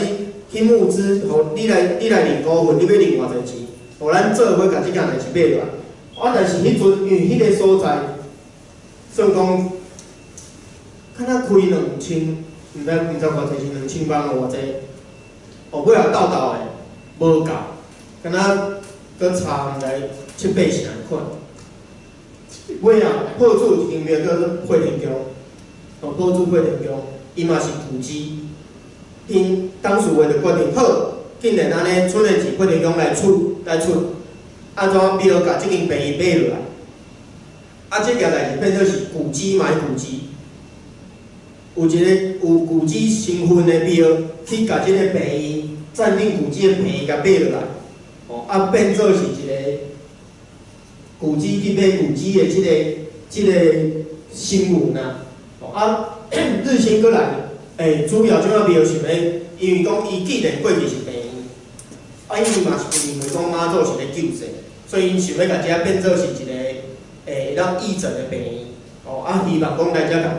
去募資，吼，你來認股份，你欲認偌濟錢，予咱做伙共這件代誌買落來。啊，但是彼陣因為彼個所在，算講，敢若開2000，毋知偌濟是2000萬偌濟。哦，尾仔鬥鬥的無夠，敢若閣差毋知七八成的款。尾仔報紙有一間廟叫做惠天宮，哦，報紙惠天宮，伊嘛是投資。𪜶董事會就決定好，既然按呢出的錢惠天宮來出來出，按怎廟共這間病院買落來？啊，這件代誌變做是古蹟買古蹟，有一個有古蹟身份的廟去共這個病院佔領古蹟的病院共買落來，哦，啊變做是一個古蹟去買古蹟的這個新聞啊，哦啊日新閣來，主要這個廟想欲，因為講伊既然過去是病院，啊，因為嘛是認為講媽祖是咧救世，所以𪜶想欲共這變做是一個當義診的病院，吼啊，希望講來遮共，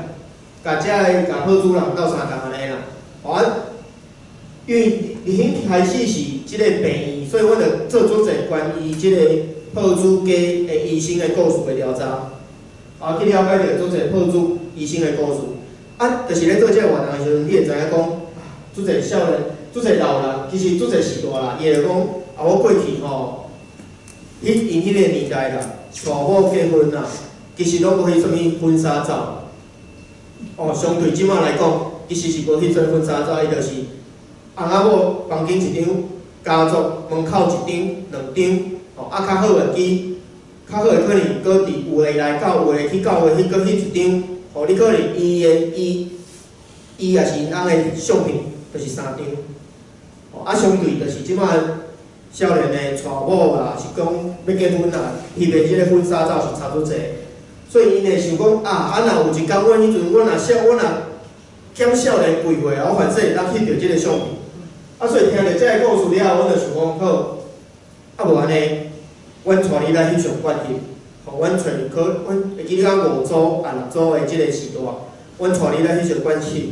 共遮个共埔主人鬥相共按呢啦，吼啊，因為佇彼開始是這個病院，所以阮就做足濟關於這個埔主家的醫生的故事的調查，啊，去了解著足濟埔主醫生的故事，啊，就是咧做這個活動的時陣，你會知影講，足濟少年、足濟老人，其實足濟時代啦，伊會講，啊，我過去吼，彼𪜶彼個年代啦，娶某結婚啦，其實攏無彼啥物婚紗照，哦，相對這馬來講，其實是無彼種婚紗照，伊就是翁仔某房間一張，家族門口一張、兩張，哦，啊，較好的機，較好的可能閣佇有的來教會去教會彼閣彼一張，吼，你可能伊的伊，伊也是𪜶翁的相片，就是三張，吼，啊，相對就是這馬少年的娶某啦，是講欲結婚啦，翕的這个婚紗照是差足濟，所以𪜶會想講啊，啊若有一工阮彼陣，阮若少，阮若減少年幾歲啊，我反正會當翕著這个相片。啊，所以聽著這个故事了後，阮就想講好，啊無按呢，阮帶你來翕相館翕，吼，阮揣可，阮會記得講五組啊六組的這个時代，阮帶你來翕相館翕，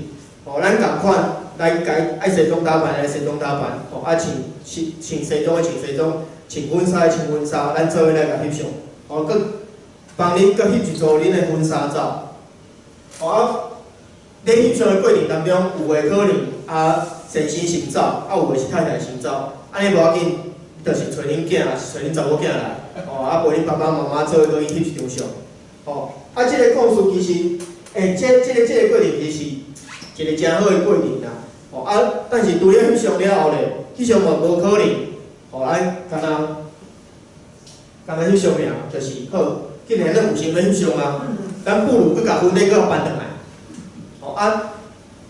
吼，咱仝款來共愛西裝打扮來西裝打扮，吼，啊穿穿穿西裝的穿西裝，穿婚紗的穿婚紗，咱做伙來共翕相，吼，閣幫恁閣翕一組恁的婚紗照，吼啊，咧翕相的過程當中，有的可能啊先生先走，啊有的是太太先走，按呢無要緊，就是揣恁囝，抑是揣恁查某囝來，吼，啊陪恁爸爸媽媽做伙閣去翕一張相，吼，啊這个故事其實，欸，這個過程其實是一個誠好的過程啦，吼啊，但是除了翕相了後咧，翕相嘛無可能，吼，咱敢若敢若翕相爾，就是好，既然咱有心欲翕相啊，咱不如閣共婚禮閣辦轉來，吼啊，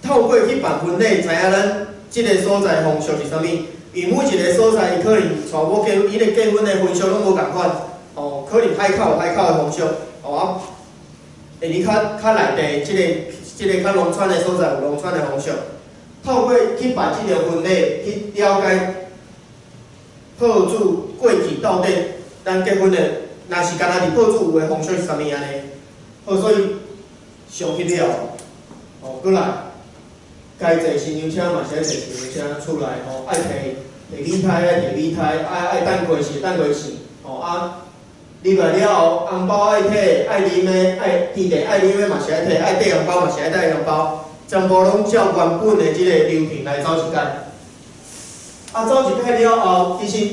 透過去辦婚禮，知影咱這个所在風俗是啥物，因為每一个所在，伊可能娶某結婚，伊个結婚的風俗攏無仝款，吼，可能海口有海口的風俗，吼啊，會佇較較內地這个這个較農村的所在有農村的風俗，透過去辦這個婚禮，去了解埔主過去到底咱結婚的，若是干焦佇埔主有的風俗是啥物按呢？好，所以上翕了，吼，閣來。該坐新娘車嘛是愛坐新娘車出來吼，愛提提米胎愛提米胎，愛愛等過時等過時，吼啊，入來了後，紅包愛提，愛啉的愛甜茶愛啉的嘛是愛提，愛綴紅包嘛是愛綴紅包，全部攏照原本的這个流程來走一擺。啊，走一擺了後，其實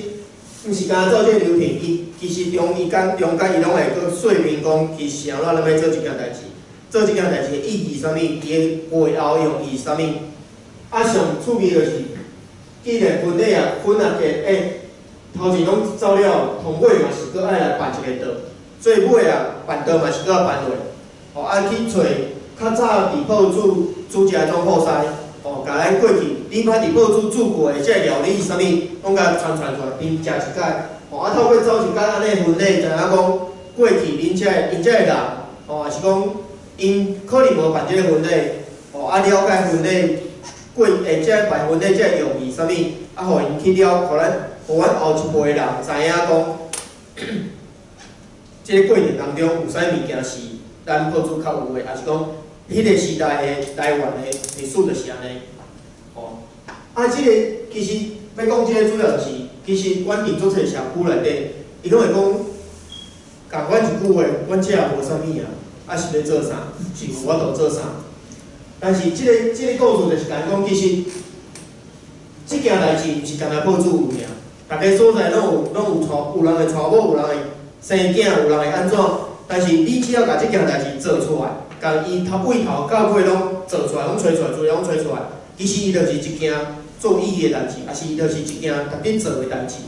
毋是干焦走這个流程，伊其實中伊間中間伊攏會閣說明講，其實啥咱欲做這件代誌。做這件代誌的意義啥物？伊的背後用意啥物？啊，上趣味就是，既然婚禮啊，婚啊結，欸，頭前攏走了，頭尾嘛是閣愛來辦一个桌，最尾啊辦桌嘛是閣愛辦落，吼啊去揣較早佇埔主煮食的總鋪師，吼，共咱過去恁捌佇埔主煮過的這个料理啥物，攏共傳傳出來，恁食一擺，吼啊透過走一擺按呢婚禮，知影講過去恁這𪜶這个人，吼，也是講。𪜶可能無辦這个婚禮，吼啊了解婚禮過，欸，這辦婚禮這个用意啥物，啊，予𪜶去了，予咱，予阮後一輩人知影講，這个過程當中有啥物件是咱埔主較有的，抑是講彼个時代的台灣的歷史就是按呢，吼，啊，這个其實欲講這个主要就是，其實阮佇足濟社區內底，伊攏會講，共阮一句話，阮遮無啥物啊。啊是欲做啥？是有法度做啥？但是這个這个故事就是共講，其實這件代誌毋是干焦埔主有爾，逐个所在攏有攏有娶，有人會娶某，有人會生囝，有人會按怎？但是你只要共這件代誌做出來，共伊頭對頭到尾攏做出來，攏揣出來，資料攏揣出來，其實伊就是一件做意義的代誌，抑是伊就是一件值得做的代誌。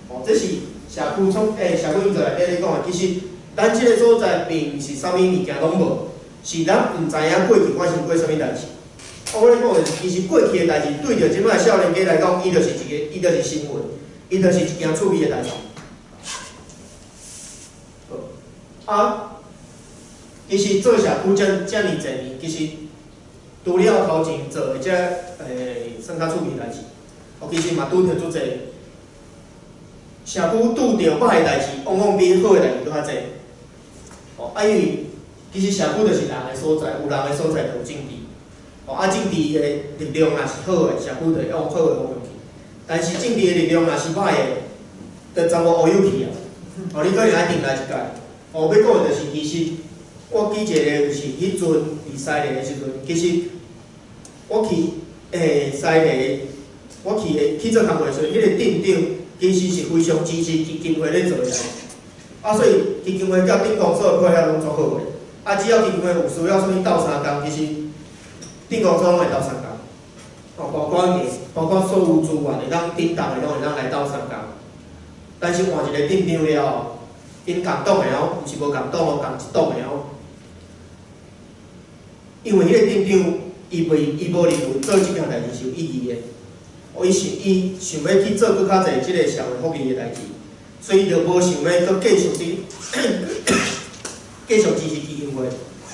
哦，這是社區創社區運作內底咧講的，其實。咱這个所在並毋是啥物物件攏無，是咱毋知影過去發生過啥物代誌。我咧講的是，其實過去的代誌對著這擺少年家來講，伊就是一个，伊就是新聞，伊就是一件趣味的代誌。好，啊，其實做社區遮遮爾濟年，其實除了頭前做的這算較趣味的代誌，哦，其實嘛拄著足濟社區拄著歹的代誌，往往比好的代誌閣較濟。哦，吼，啊，因為其實社區就是人的所在，有人的所在就有政治。吼，啊，政治的力量若是好的，社區就會往好的方向去。但是政治的力量若是歹的，就全部烏有去啊！吼，你可能愛定來一屆。吼，欲講的就是，其實我記一个，就是彼陣佇西麗的時陣，其實我去西麗，我去的去做工課的時陣，彼個鎮長其實是非常支持基金會咧做的代誌。啊，所以基金會佮鎮公所的配合攏足好的。啊，只要基金會有需要啥物鬥相共，其實鎮公所攏會鬥相共。哦，包括包括所有資源會當叮當的，攏會當來鬥相共。但是換一個鎮長了後，𪜶共黨的哦，毋是無共黨哦，仝一黨的哦。因為彼個鎮長，伊袂伊無認為做這件代誌是有意義的，哦，伊想伊想欲去做閣較濟這个社會福利的代誌，所以伊就無想欲閣繼續去繼續支持基金會，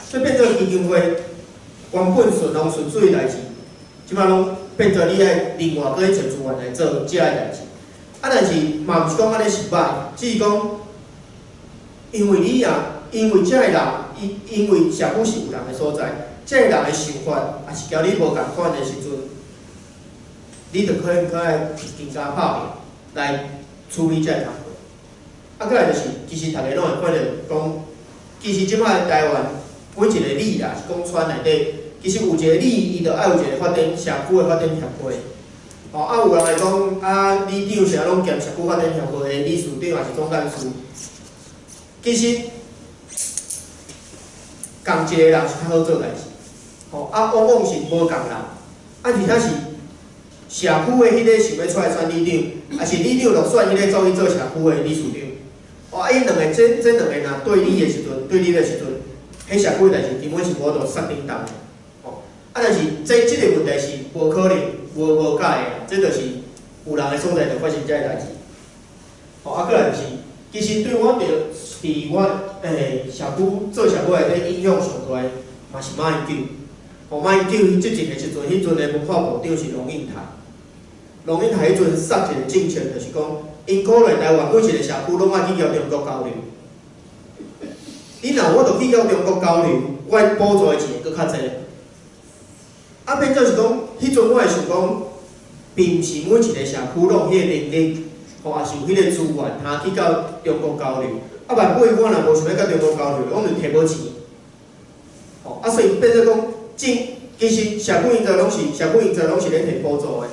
所以變做基金會原本順風順水的代誌，這擺攏變做你愛另外閣去揣資源來做這个代誌。啊，但是嘛毋是講按呢是歹，只是講，因為你啊，因為這个人，因因為社區是有人的所在，這个人的想法也是佮你無仝款的時陣，你就可能閣愛更加拍拼來處理這个工作。啊，閣來就是，其實逐家攏會看著講，其實這擺台灣每一个里啦，是講村內底，其實有一個里，伊就愛有一個發展社區的發展協會。吼，啊，有人會講，啊，里長啥攏兼社區發展協會的理事長，抑是總幹事。其實，仝一個人是較好做代誌，吼，啊，往往是無仝人，啊，而且是社區的彼個想欲出來選里長，抑是里長就選彼個走去做社區的理事長。哦，啊，𪜶兩个這這兩个若對立的時陣，對立的時陣，彼社區的代誌根本是無法度殺叮當的，吼。啊，但是這這个問題是無可能無無解的，這就是有人的所在就發生這个代誌。吼，啊，閣來就是，其實對我著佇我社區做社區內底影響上大的，嘛是馬英九。吼，馬英九伊執政的時陣，彼陣的文化部長是龍應台。龍應台彼陣殺一個政策，就是講，𪜶鼓勵台灣每一個社區攏愛去共中國交流。你若有法度去共中國交流，我補助的錢會閣較濟。啊，變做是講，彼陣我會想講，並毋是每一個社區攏有彼个能力，吼，也是有彼個資源，通去佮中國交流。啊，萬尾我若無想欲佮中國交流，阮就提無錢。吼，啊，所以變做講，政其實社區營造攏是社區營造攏是咧提補助的，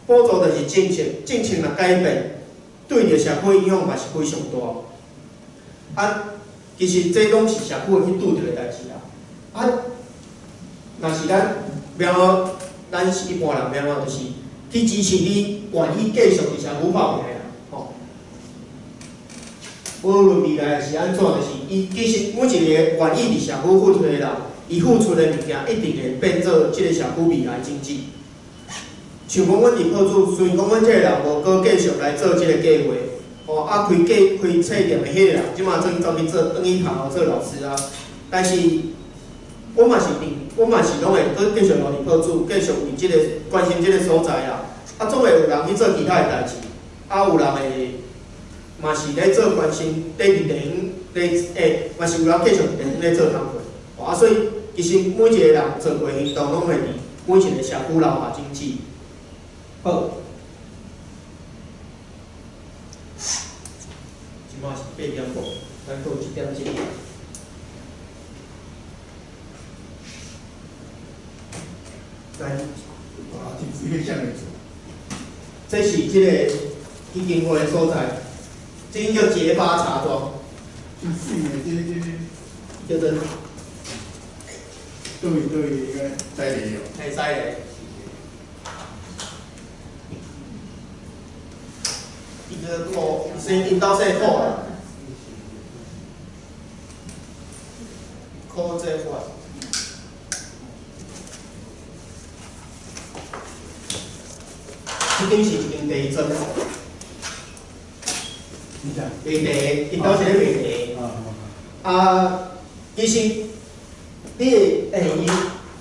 補助就是政策，政策若改變，對著社區影響嘛是非常大。啊，其實這攏是社區會去拄著的代誌啦。啊，若是咱欲按怎，咱是一般人欲按怎，就是去支持你願意繼續佇社區拍拼的人，吼。無論未來是按怎，就是伊其實每一個願意佇社區付出的人，伊付出的物件一定會變做這個社區未來經濟。像講阮佇朴子，雖然講阮這个人無閣繼續來做這个計畫，吼，啊開計開冊店的彼个人，這馬轉走去做，轉去學校做老師啊。但是，我嘛是佇，我嘛是攏會閣繼續留佇朴子，繼續為這个關心這个所在啦。啊，總會有人去做其他的代誌，啊，有人會嘛是咧做關心，咧佇地方咧嘛是有人繼續佇地方咧做工課。啊，所以其實每一個人做過行動，攏會佇每一個社區留下種子。好，這擺是8點半，咱閣有一點鐘。來，啊，這是啥物厝？這是這個基金會的所在，這間叫結巴茶莊。真媠的，這這叫做。佗位佗位個西麗哦。嘿，西麗。伊個路先𪜶兜姓柯啦，柯這塊。這間是一間茶莊。賣茶，𪜶兜是咧賣茶。啊，其實你會伊，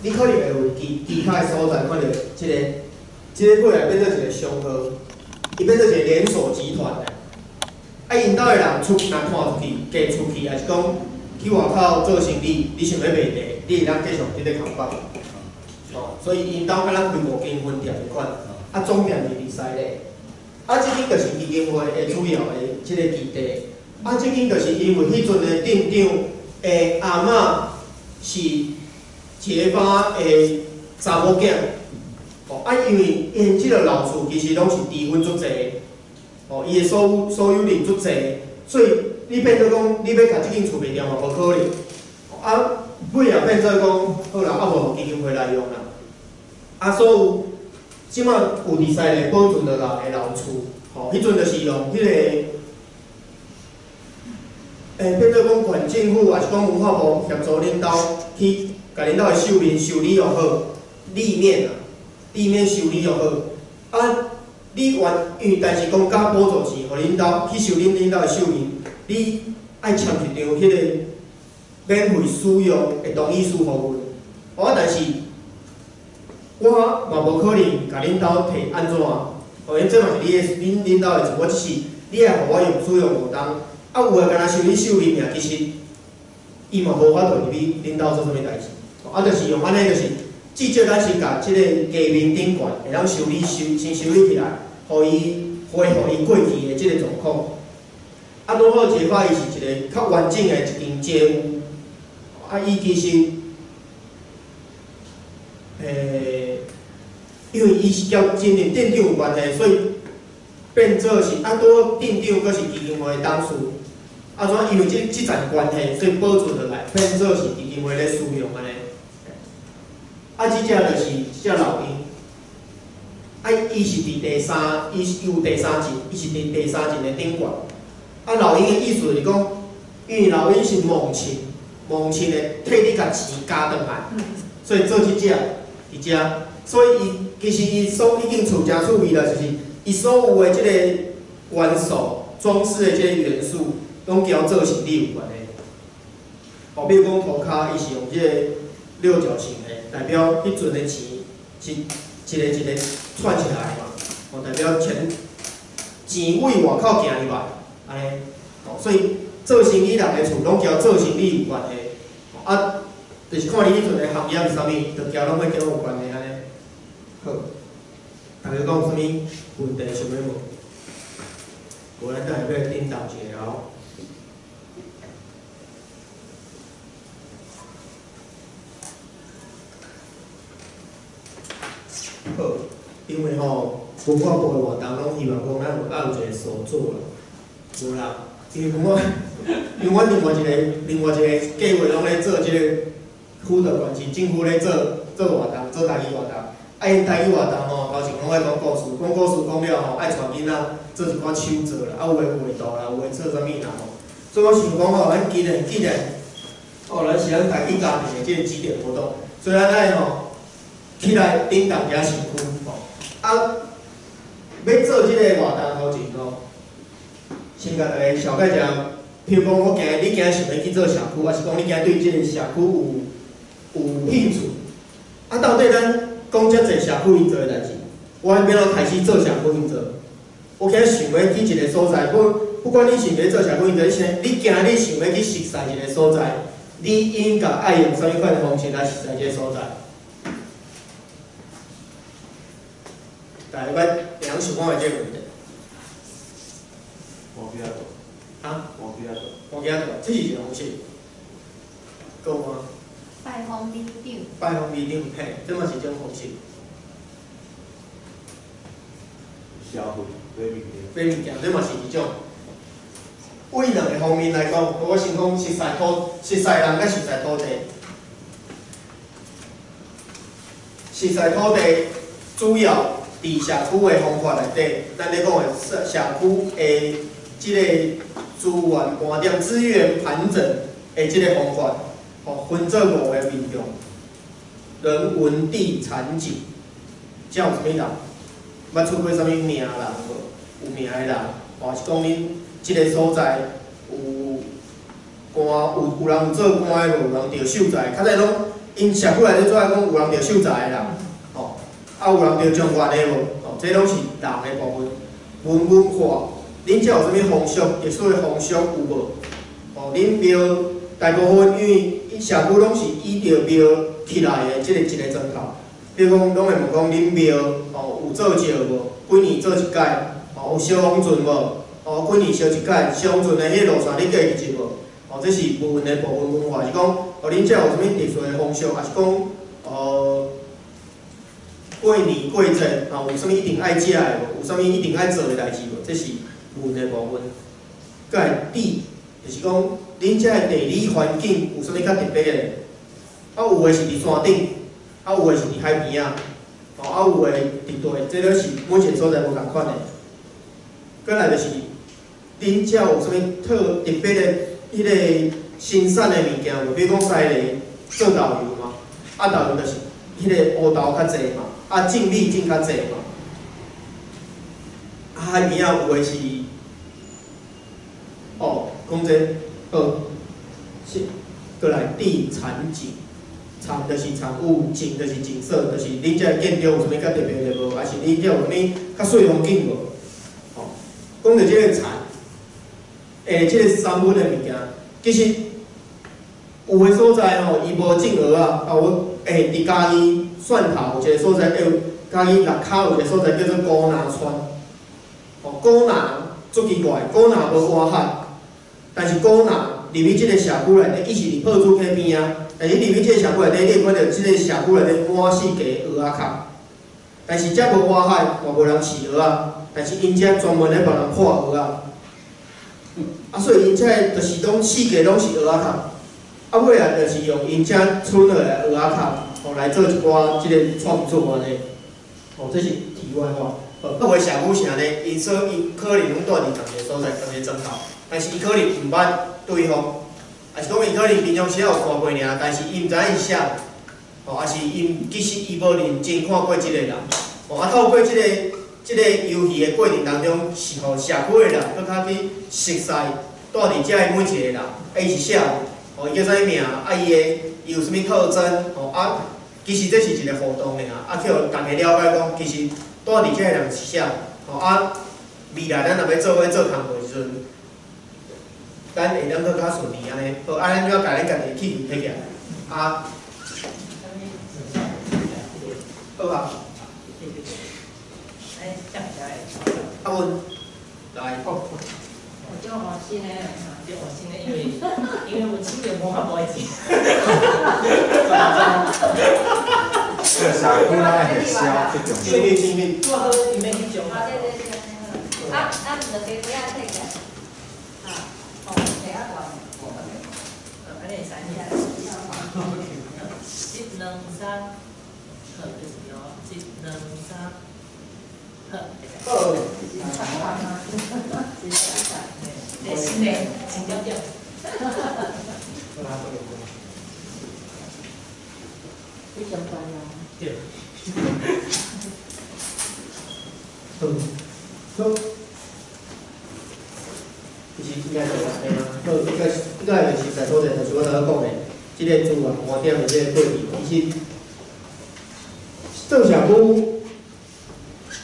你可能會有其其他的所在看著這个，這个過來變做一個商號，伊變做一個連鎖集團啦。啊，𪜶兜的人出若看出去，嫁出去，抑是講去外口做生意，你想欲卖地，你會當繼續佇咧空北。哦，所以𪜶兜敢若開五間分店仝款，啊總店是佇西麗。啊，這間就是基金會的主要的這個基地。啊，這間就是因為彼陣的店長的阿嬤是結巴的查某囝。哦，啊，因為𪜶這個老厝其實攏是離婚足濟，哦，伊的所有人足濟，所以你變做講，你欲共這間厝賣掉嘛，無可能。啊，尾仔變做講，好啦，啊無予基金會來用啦。啊，所有這馬有佇西麗保存落來的老厝，吼，彼陣就是用彼個，變做講縣政府，抑是講文化部協助恁兜去，共恁兜的修面修理予好，立面啊。地面修理予好，啊，你原因為但是公家補助錢，予恁兜去修恁兜的秀面，你愛簽一張彼個免費使用的同意書予阮。哦，但是我嘛無可能共恁兜提按怎，哦，因這嘛是你的恁兜的厝，我只是你愛予我用使用五冬，啊，有的敢若修理秀面爾，其實伊嘛無法度入去恁兜做啥物代誌，啊，就是用按呢，就是。至少咱是共這个街面頂懸會當修理修先修理起來，予伊恢復伊過去的這个狀況。啊，拄好這擺伊是一个較完整的一間街屋。啊，伊其實，因為伊是佮真正店長有關係，所以變做是啊，拄好店長閣是基金會的董事。啊，怎因為這層關係，所以保存落來，變做是基金會咧使用按呢。啊，這隻就是這隻老鷹，啊，伊是佇第三，伊是有第三層，伊是佇第三層的頂懸。啊，老鷹的意思就是講，因為老鷹是猛禽，猛禽會替你共錢加轉來，所以做這隻佇遮，所以伊其實伊所已經厝誠趣味啦，就是伊所有的這個元素、裝飾的這個元素，攏交做生理有關係。哦，比如講塗跤，伊是用這個六角形的，代表彼陣的錢是一個一個串起來嘛，哦，代表錢錢為外口行入來，按呢，哦，所以做生意人的厝攏交做生意有關係，啊，就是看你彼陣的行業是啥物，就交攏會交有關係按呢。好，大家講有啥物問題想欲問？無咱等下欲叮當一下哦。好，因為吼文化部的活動攏希望講咱有愛有一個所做啦，無啦，因為我因為阮另外一個計劃攏咧做這個輔導縣市政府咧做活動，做台語活動。啊，𪜶台語活動吼，頭前攏愛講故事，講故事講了吼，愛帶囡仔做一寡手作啦，啊有的畫圖啦，有的做啥物啦吼。所以我想講吼，咱既然，哦，咱是咱台語家庭的這個集點活動，所以咱愛吼起來頂動遮身軀吼。啊，欲做這個活動頭前吼，先共大家紹介一下，譬如講，我今日你今日想欲去做社區，抑是講你今日對這個社區有興趣？啊，到底咱講遮濟社區營造的代誌，我欲按怎開始做社區營造？我今日想欲去一個所在，不管你想欲做社區營造，你今日想欲去熟似一個所在，你應該愛用啥物款的方式來熟似這個所在？大家捌會曉想看覓這個問題？換機仔圖。啊？換機仔圖。換機仔圖，這是一個方式。閣有嗎？拜訪里長。拜訪里長，嘿，這嘛是一種方式。消費買物件。買物件，這嘛是一種。為兩个方面來講，我先講熟似人佮熟似土地。熟似土地主要佇社區的方法內底，咱咧講的社區的這个資源盤點、資源盤整的這个方法，吼，分做五个面向：人文地產景，這有啥物人？捌出過啥物名人無？有名的人，或是講恁這个所在有官，有人有做官的無？有人著秀才，較早攏𪜶社區內底最愛講有人著秀才的啦，吼，啊有人著狀元的無？吼，這攏是人的部分。文化，恁遮有啥物風俗？歷史的風俗有無？吼，恁廟，台大部分因為社區攏是依著廟起來的，這个一個磚頭。比如講，攏會問講恁廟吼有做醮無？幾年做一擺？吼有燒王船無？吼幾年燒一擺？燒王船的彼个路線你記得無？吼，這是部分的部分文化，是講哦，恁遮有啥物特殊的風俗，抑是講哦過年過節吼有啥物一定愛食的無？有啥物一定愛做的代誌無？這是文的部分。閣來地，就是講恁遮的地理環境有啥物較特別的？啊，有的是佇山頂，啊，有的是佇海邊仔，吼，啊，有的佇地，這攏是每一個所在無仝款的。閣來就是，恁遮有啥物特別的彼個生產的物件無？比如講西螺做豆油嘛，啊豆油就是彼個烏豆較濟嘛，啊種米種較濟嘛。啊海邊仔有的是，哦，講這好，是閣來地產景，產就是產物，景就是景色，就是恁遮的建築有啥物較特別的無？還是恁遮有啥物較媠風景無？吼，講著這个產，這个三文的物件，其實有的所在吼，伊無種蚵仔，啊我佇嘉義蒜頭有一個所在叫嘉義六跤有一個所在叫做古拿村，吼，古拿足奇怪，古拿無外海，但是古拿入去這个社區內底，伊是佇破竹溪邊仔，但是入去這个社區內底，你會看著這个社區內底滿四界蚵仔殼，但是遮無外海，嘛無人飼蚵仔，但是𪜶遮專門咧幫人破蚵仔，啊，所以𪜶遮就是講四界攏是蚵仔殼，啊尾仔就是用𪜶遮賰落來蚵仔殼，吼來做一寡這個創作按呢，吼，這是題外話。好，有的社區是按呢，𪜶所𪜶可能攏住佇仝一個所在，仝一個磚頭，但是伊可能毋捌對方，抑是講伊可能平常時有看過爾，但是伊毋知影伊是啥，吼，抑是伊其實伊無認真看過這個人，吼，啊透過這個遊戲的過程當中，是予社區的人閣較去熟似住佇遮的每一個人，啊伊是啥，吼，伊叫啥物名，啊伊的伊有啥物特徵，吼啊，其實這是一個互動的啊，啊去予逐家了解講，其實住佇遮的人是啥，吼啊，未來咱若欲做伙做工課的時陣，咱會當閣較順利按呢。好，啊，咱就共咱家己的氣氛提起來，啊，好啊。阿文，來。我足歡喜呢，足歡喜呢，因為我七月無法無愛錢。這個社區咱的核銷最重要。幸運幸運。拄好伊免去上啊。對對對，啊啊，兩个杯仔摕起來。啊，哦，摕啊大。按呢會使。一兩三，好，就是哦，一兩三，好。好。欸，新的，新點點。你上班啊？對。好，好。其實應該就是按呢啊。好，這個這個就是實在所在，就是我頭仔講的，這個資源盤點的這個過程，其實做社區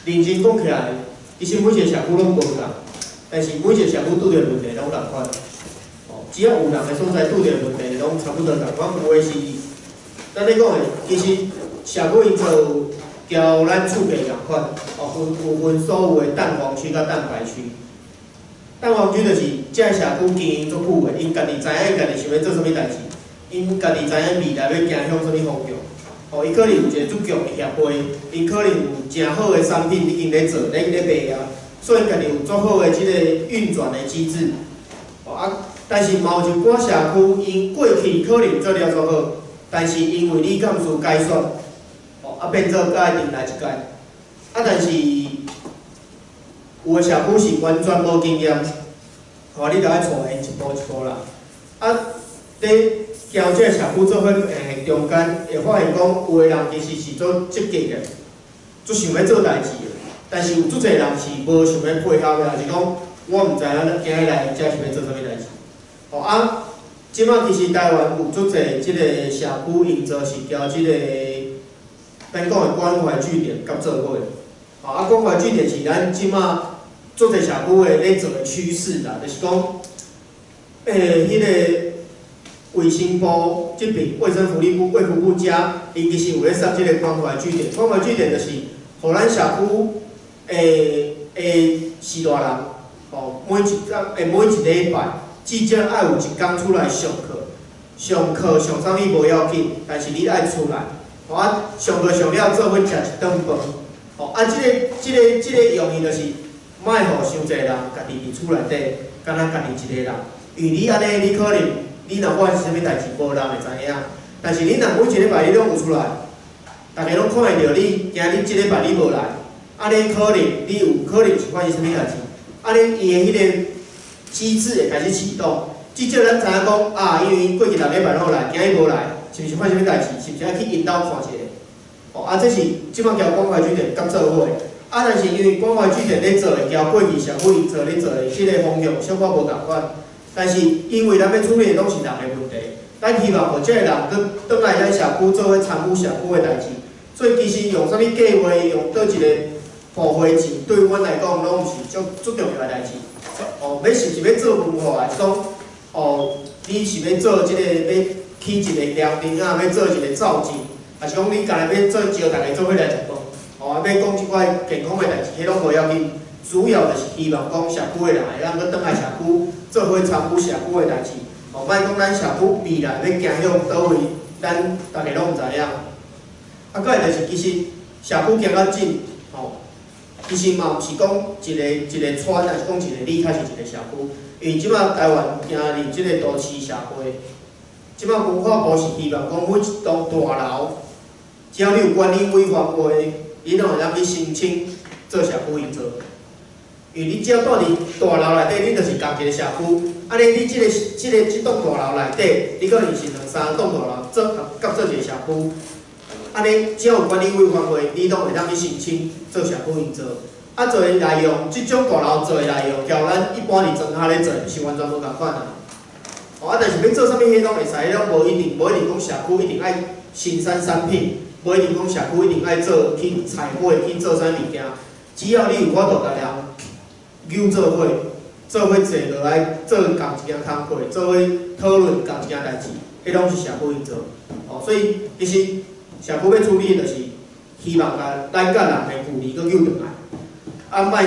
認真講起來，其實每一個社區攏無仝，但是每一個社區拄著問題攏仝款。哦，只要有人的所在拄著問題，攏差不多仝款。有的是，咱咧講的，其實社區營造交咱厝價仝款，哦，分有分所有的蛋黃區佮蛋白區。蛋黃區就是這個社區經營足久的，𪜶家己知影𪜶家己想欲做啥物代誌，𪜶家己知影未來欲行向啥物方向。哦，伊可能有一個足強的協會，𪜶可能有誠好的產品已經咧做、咧賣啊，所以家己有足好的這個運轉的機制。哦啊，但是嘛有一寡社區，𪜶過去可能做了足好，但是因為李幹事改選，哦啊變做閣愛重來一屆。啊，但是有的社區是完全無經驗，吼，你著愛帶𪜶一步一步來。啊，佇交這個社區做伙中間，會發現講有的人其實是足積極的，足想欲做代誌的，但是有足濟人是無想欲配合的，抑是講我毋知影今日來遮是欲做啥物代誌。吼啊，這擺其實台灣有足濟這個社區營造是交這個咱講的關懷據點佮做伙。吼啊，關懷據點是咱這擺足濟社區的咧做的趨勢啦，就是講，彼個衛生部這邊，衛生福利部、衛福部遮，𪜶其實有咧設這个關懷據點。關懷據點就是，予咱社區的序大人，吼，每一工每一禮拜至少愛有一工出來上課。上課上啥物無要緊，但是你愛出來，吼啊，上課上了做伙食一頓飯，吼啊，這個用意就是，莫予傷濟人家己佇厝內底，敢若家己一个人，因為你按呢，你可能你若發生啥物代誌，無人會知影。但是你若每一禮拜你攏有出來，逐家攏看會著你，驚你這禮拜你無來，按呢可能你有可能是發生啥物代誌，按呢伊的彼个機制會開始啟動。至少咱知影講啊，因為過去6禮拜攏有來，今日無來，是毋是發生啥物代誌？是毋是愛去𪜶兜看一下？哦，啊，這是這擺交關懷據點佮做伙，啊，但是因為關懷據點咧做的，交過去社會做咧做的，這个方向小可無仝款。但是因為咱欲處理的攏是人的問題，咱希望予這个人閣轉來咱社區做伙參與社區的代誌。所以其實用啥物計劃，用佗一个部會錢，對阮來講攏毋是足足重要的代誌。哦，欲是毋是欲做文化，還是講？哦，你是欲做這个，欲起一個涼亭啊，欲做一個造景，還是講你干焦欲做招逐家做伙來食飯？哦，啊，欲講這寡健康的代誌，彼攏無要緊。主要就是希望講社區的人會當閣轉來社區，做伙參與社區的代誌。哦，莫講咱社區未來欲行向佗位，咱逐家攏毋知影。啊，閣來就是其實社區行較進，吼，其實嘛毋是講一个一个村，抑是講一個里，才是一個社區。因為這擺台灣行入這个都市社會，這擺文化部是希望講每一棟大樓，只要你有管理委員會，你攏會當去申請做社區營造。因為你只要住佇大樓內底，你就是仝一个社區。按呢，你這棟大樓內底，你可能是兩三棟大樓做合做一个社區。按呢，只要有管理委員會，你攏會當去申請做社區營造。啊，做的內容，這種大樓做的內容，交咱一般佇莊跤咧做，是完全無仝款啊。哦，啊，但是欲做啥物，彼攏會使，彼攏無一定，無一定講社區一定愛生產產品，無一定講社區一定愛做去彩繪去做啥物件，只要你有法度共人揪做伙，做伙坐落來做仝一件工課，做伙討論仝一件代誌，彼攏是社區營造。哦，所以其實社區欲處理的就是希望共咱佮人的距離閣揪轉來。啊，莫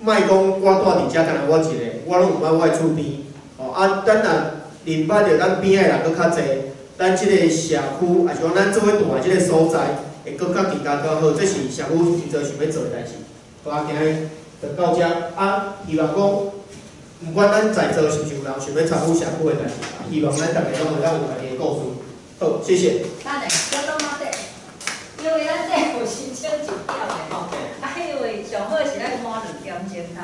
莫講我住佇遮，干焦我一个，我攏有捌我的厝邊。哦，啊，咱若認捌著咱邊仔的人閣較濟，咱這个社區，抑是講咱做伙住的這个所在，會閣較更加較好。這是社區營造想欲做的代誌。好啊，今日就到遮。啊，希望講，毋管咱在座是毋是有人想欲參與社區的代誌，希望咱逐家攏會當有家己的故事。好，謝謝。等下，小等仔底，因為咱這有申請一點的吼，啊，因為上好是咱半兩點鐘較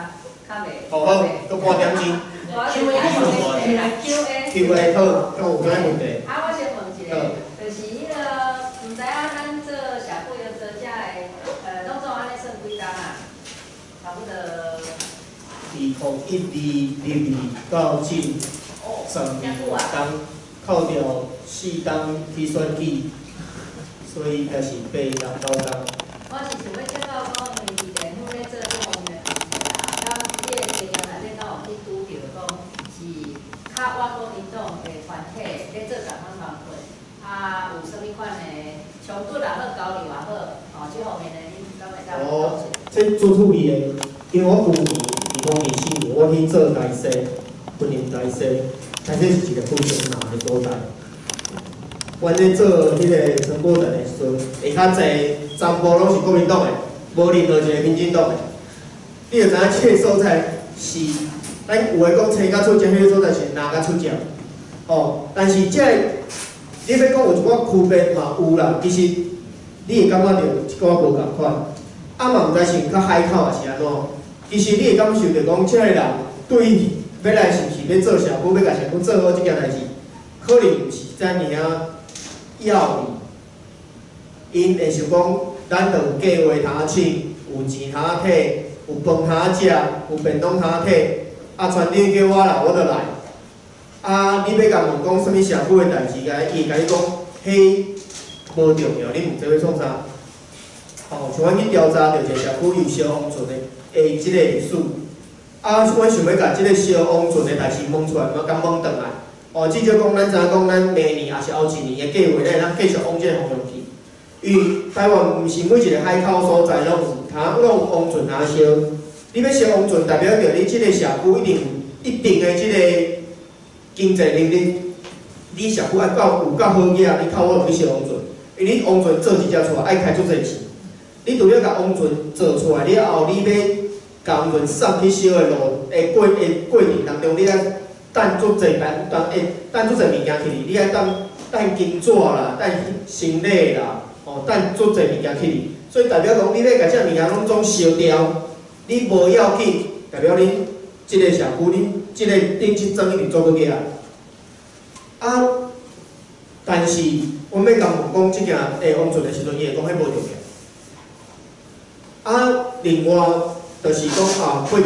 較袂。好好，閣半點鐘。 Q A Q A。 Q A 好，敢有啥問題？啊，我先問一下，就是彼个，毋知影咱做社區營造者的，攏總按呢算幾工啊？差不多。2012入到今12冬，扣掉4冬去選舉，所以應該是8冬9冬。我是想欲請教講，因為佇政府咧做這方面的工作啦，敢你的經驗內底敢有去拄著講是較晚國民黨的團體咧做仝款工課，啊，有啥物款的衝突也好，交流也好，吼，這方面的恁敢會當講哦，這做趣味的，因為我舊年2024年我去做台西，雲林台西，台西是一个非常難的所在。阮咧做彼个傳播站的時陣，下較濟全部攏是國民黨的，無任何一个民進黨的。你就知影這个所在是，咱有的講青甲出汁，彼个所在是藍甲出汁。哦，但是這个，你欲講有一寡區別嘛有啦，其實你會感覺著一寡無仝款，啊嘛毋知是較海口抑是按怎。其實你會感受著講，這个人對欲來是毋是欲做社區，欲共社區做好這件代誌，可能毋是遮爾仔要哩。𪜶會想講，咱著有計劃通請，有錢通提，有飯通食，有便當通提，啊，村長叫我來，我就來。啊，你欲共問講啥物社區的代誌，伊會共你講，彼無重要，你問這欲創啥？吼，像阮去調查著一个社區有消防船的這个歷史，啊，阮想欲共這个消防船的代誌問出來，嘛共問轉來，哦，至少講咱知影講，咱明年抑是後一年的計劃，咱會當繼續往這个方向去。因為台灣毋是每一个海口所在攏有通攏有王船通燒。你欲燒王船，代表著你這个社區一定有一定的這个經濟能力。你社區愛夠有夠好額，你較有可能去燒王船。因為你王船做一隻出來，愛開足濟錢。你除了共王船做出來了後，你欲共王船送去燒的路的過程當中，你愛等足濟等等會等足濟物件去哩，你愛等等金紙啦，等行李啦，吼，等足濟物件去哩。所以代表講，你欲共這物件攏總燒掉，你無要緊，代表恁這个社區，恁這个頂這莊一定做閣額。啊，但是阮欲共問講這件王船的時陣，伊會講彼無重要。啊，另外就是講啊，過去，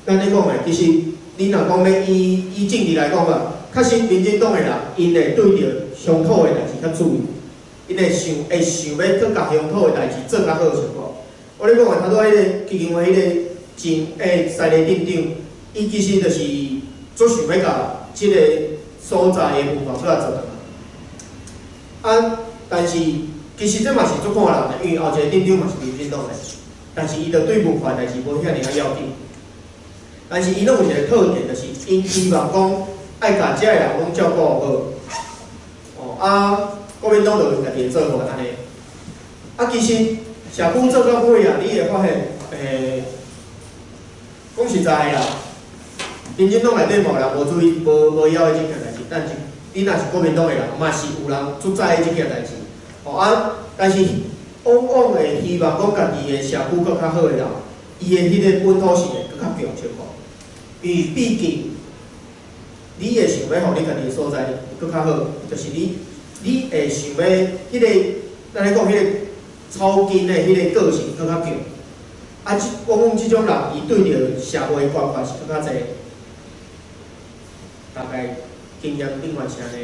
咱咧講的，其實你若講欲以政治來講啊，確實民進黨的人，𪜶會對著鄉土的代誌較注意，𪜶會想欲去共鄉土的代誌做較好效果。我咧講的，頭拄仔彼个基金會彼個真犀利鎮長，伊其實就是足想欲共這个所在的文化閣來做轉來。啊，但是其實這嘛是足看人的，因為後一個鎮長嘛是民進黨的，但是伊就對文化代誌無遐爾仔要緊。但是伊攏有一個特點，就是𪜶希望講愛共遮的人攏照顧好。哦，啊，國民黨就有家己的做法按呢。啊，其實社區做到尾啊，你會發現，講實在的啦，民進黨內底嘛有人無注意、無枵這件代誌，但是你若是國民黨的人，嘛是有人足在意這件代誌。哦啊，但是往往會希望講家己的社區閣較好的人，伊的彼个本土性會閣較強小可。因為畢竟，你會想欲予你家己的所在閣較好，就是你會想欲彼个，咱咧講彼个草根的彼个個性閣較強。啊，這往往這種人，伊對著社會關懷是閣較濟。大概經驗頂懸是按呢。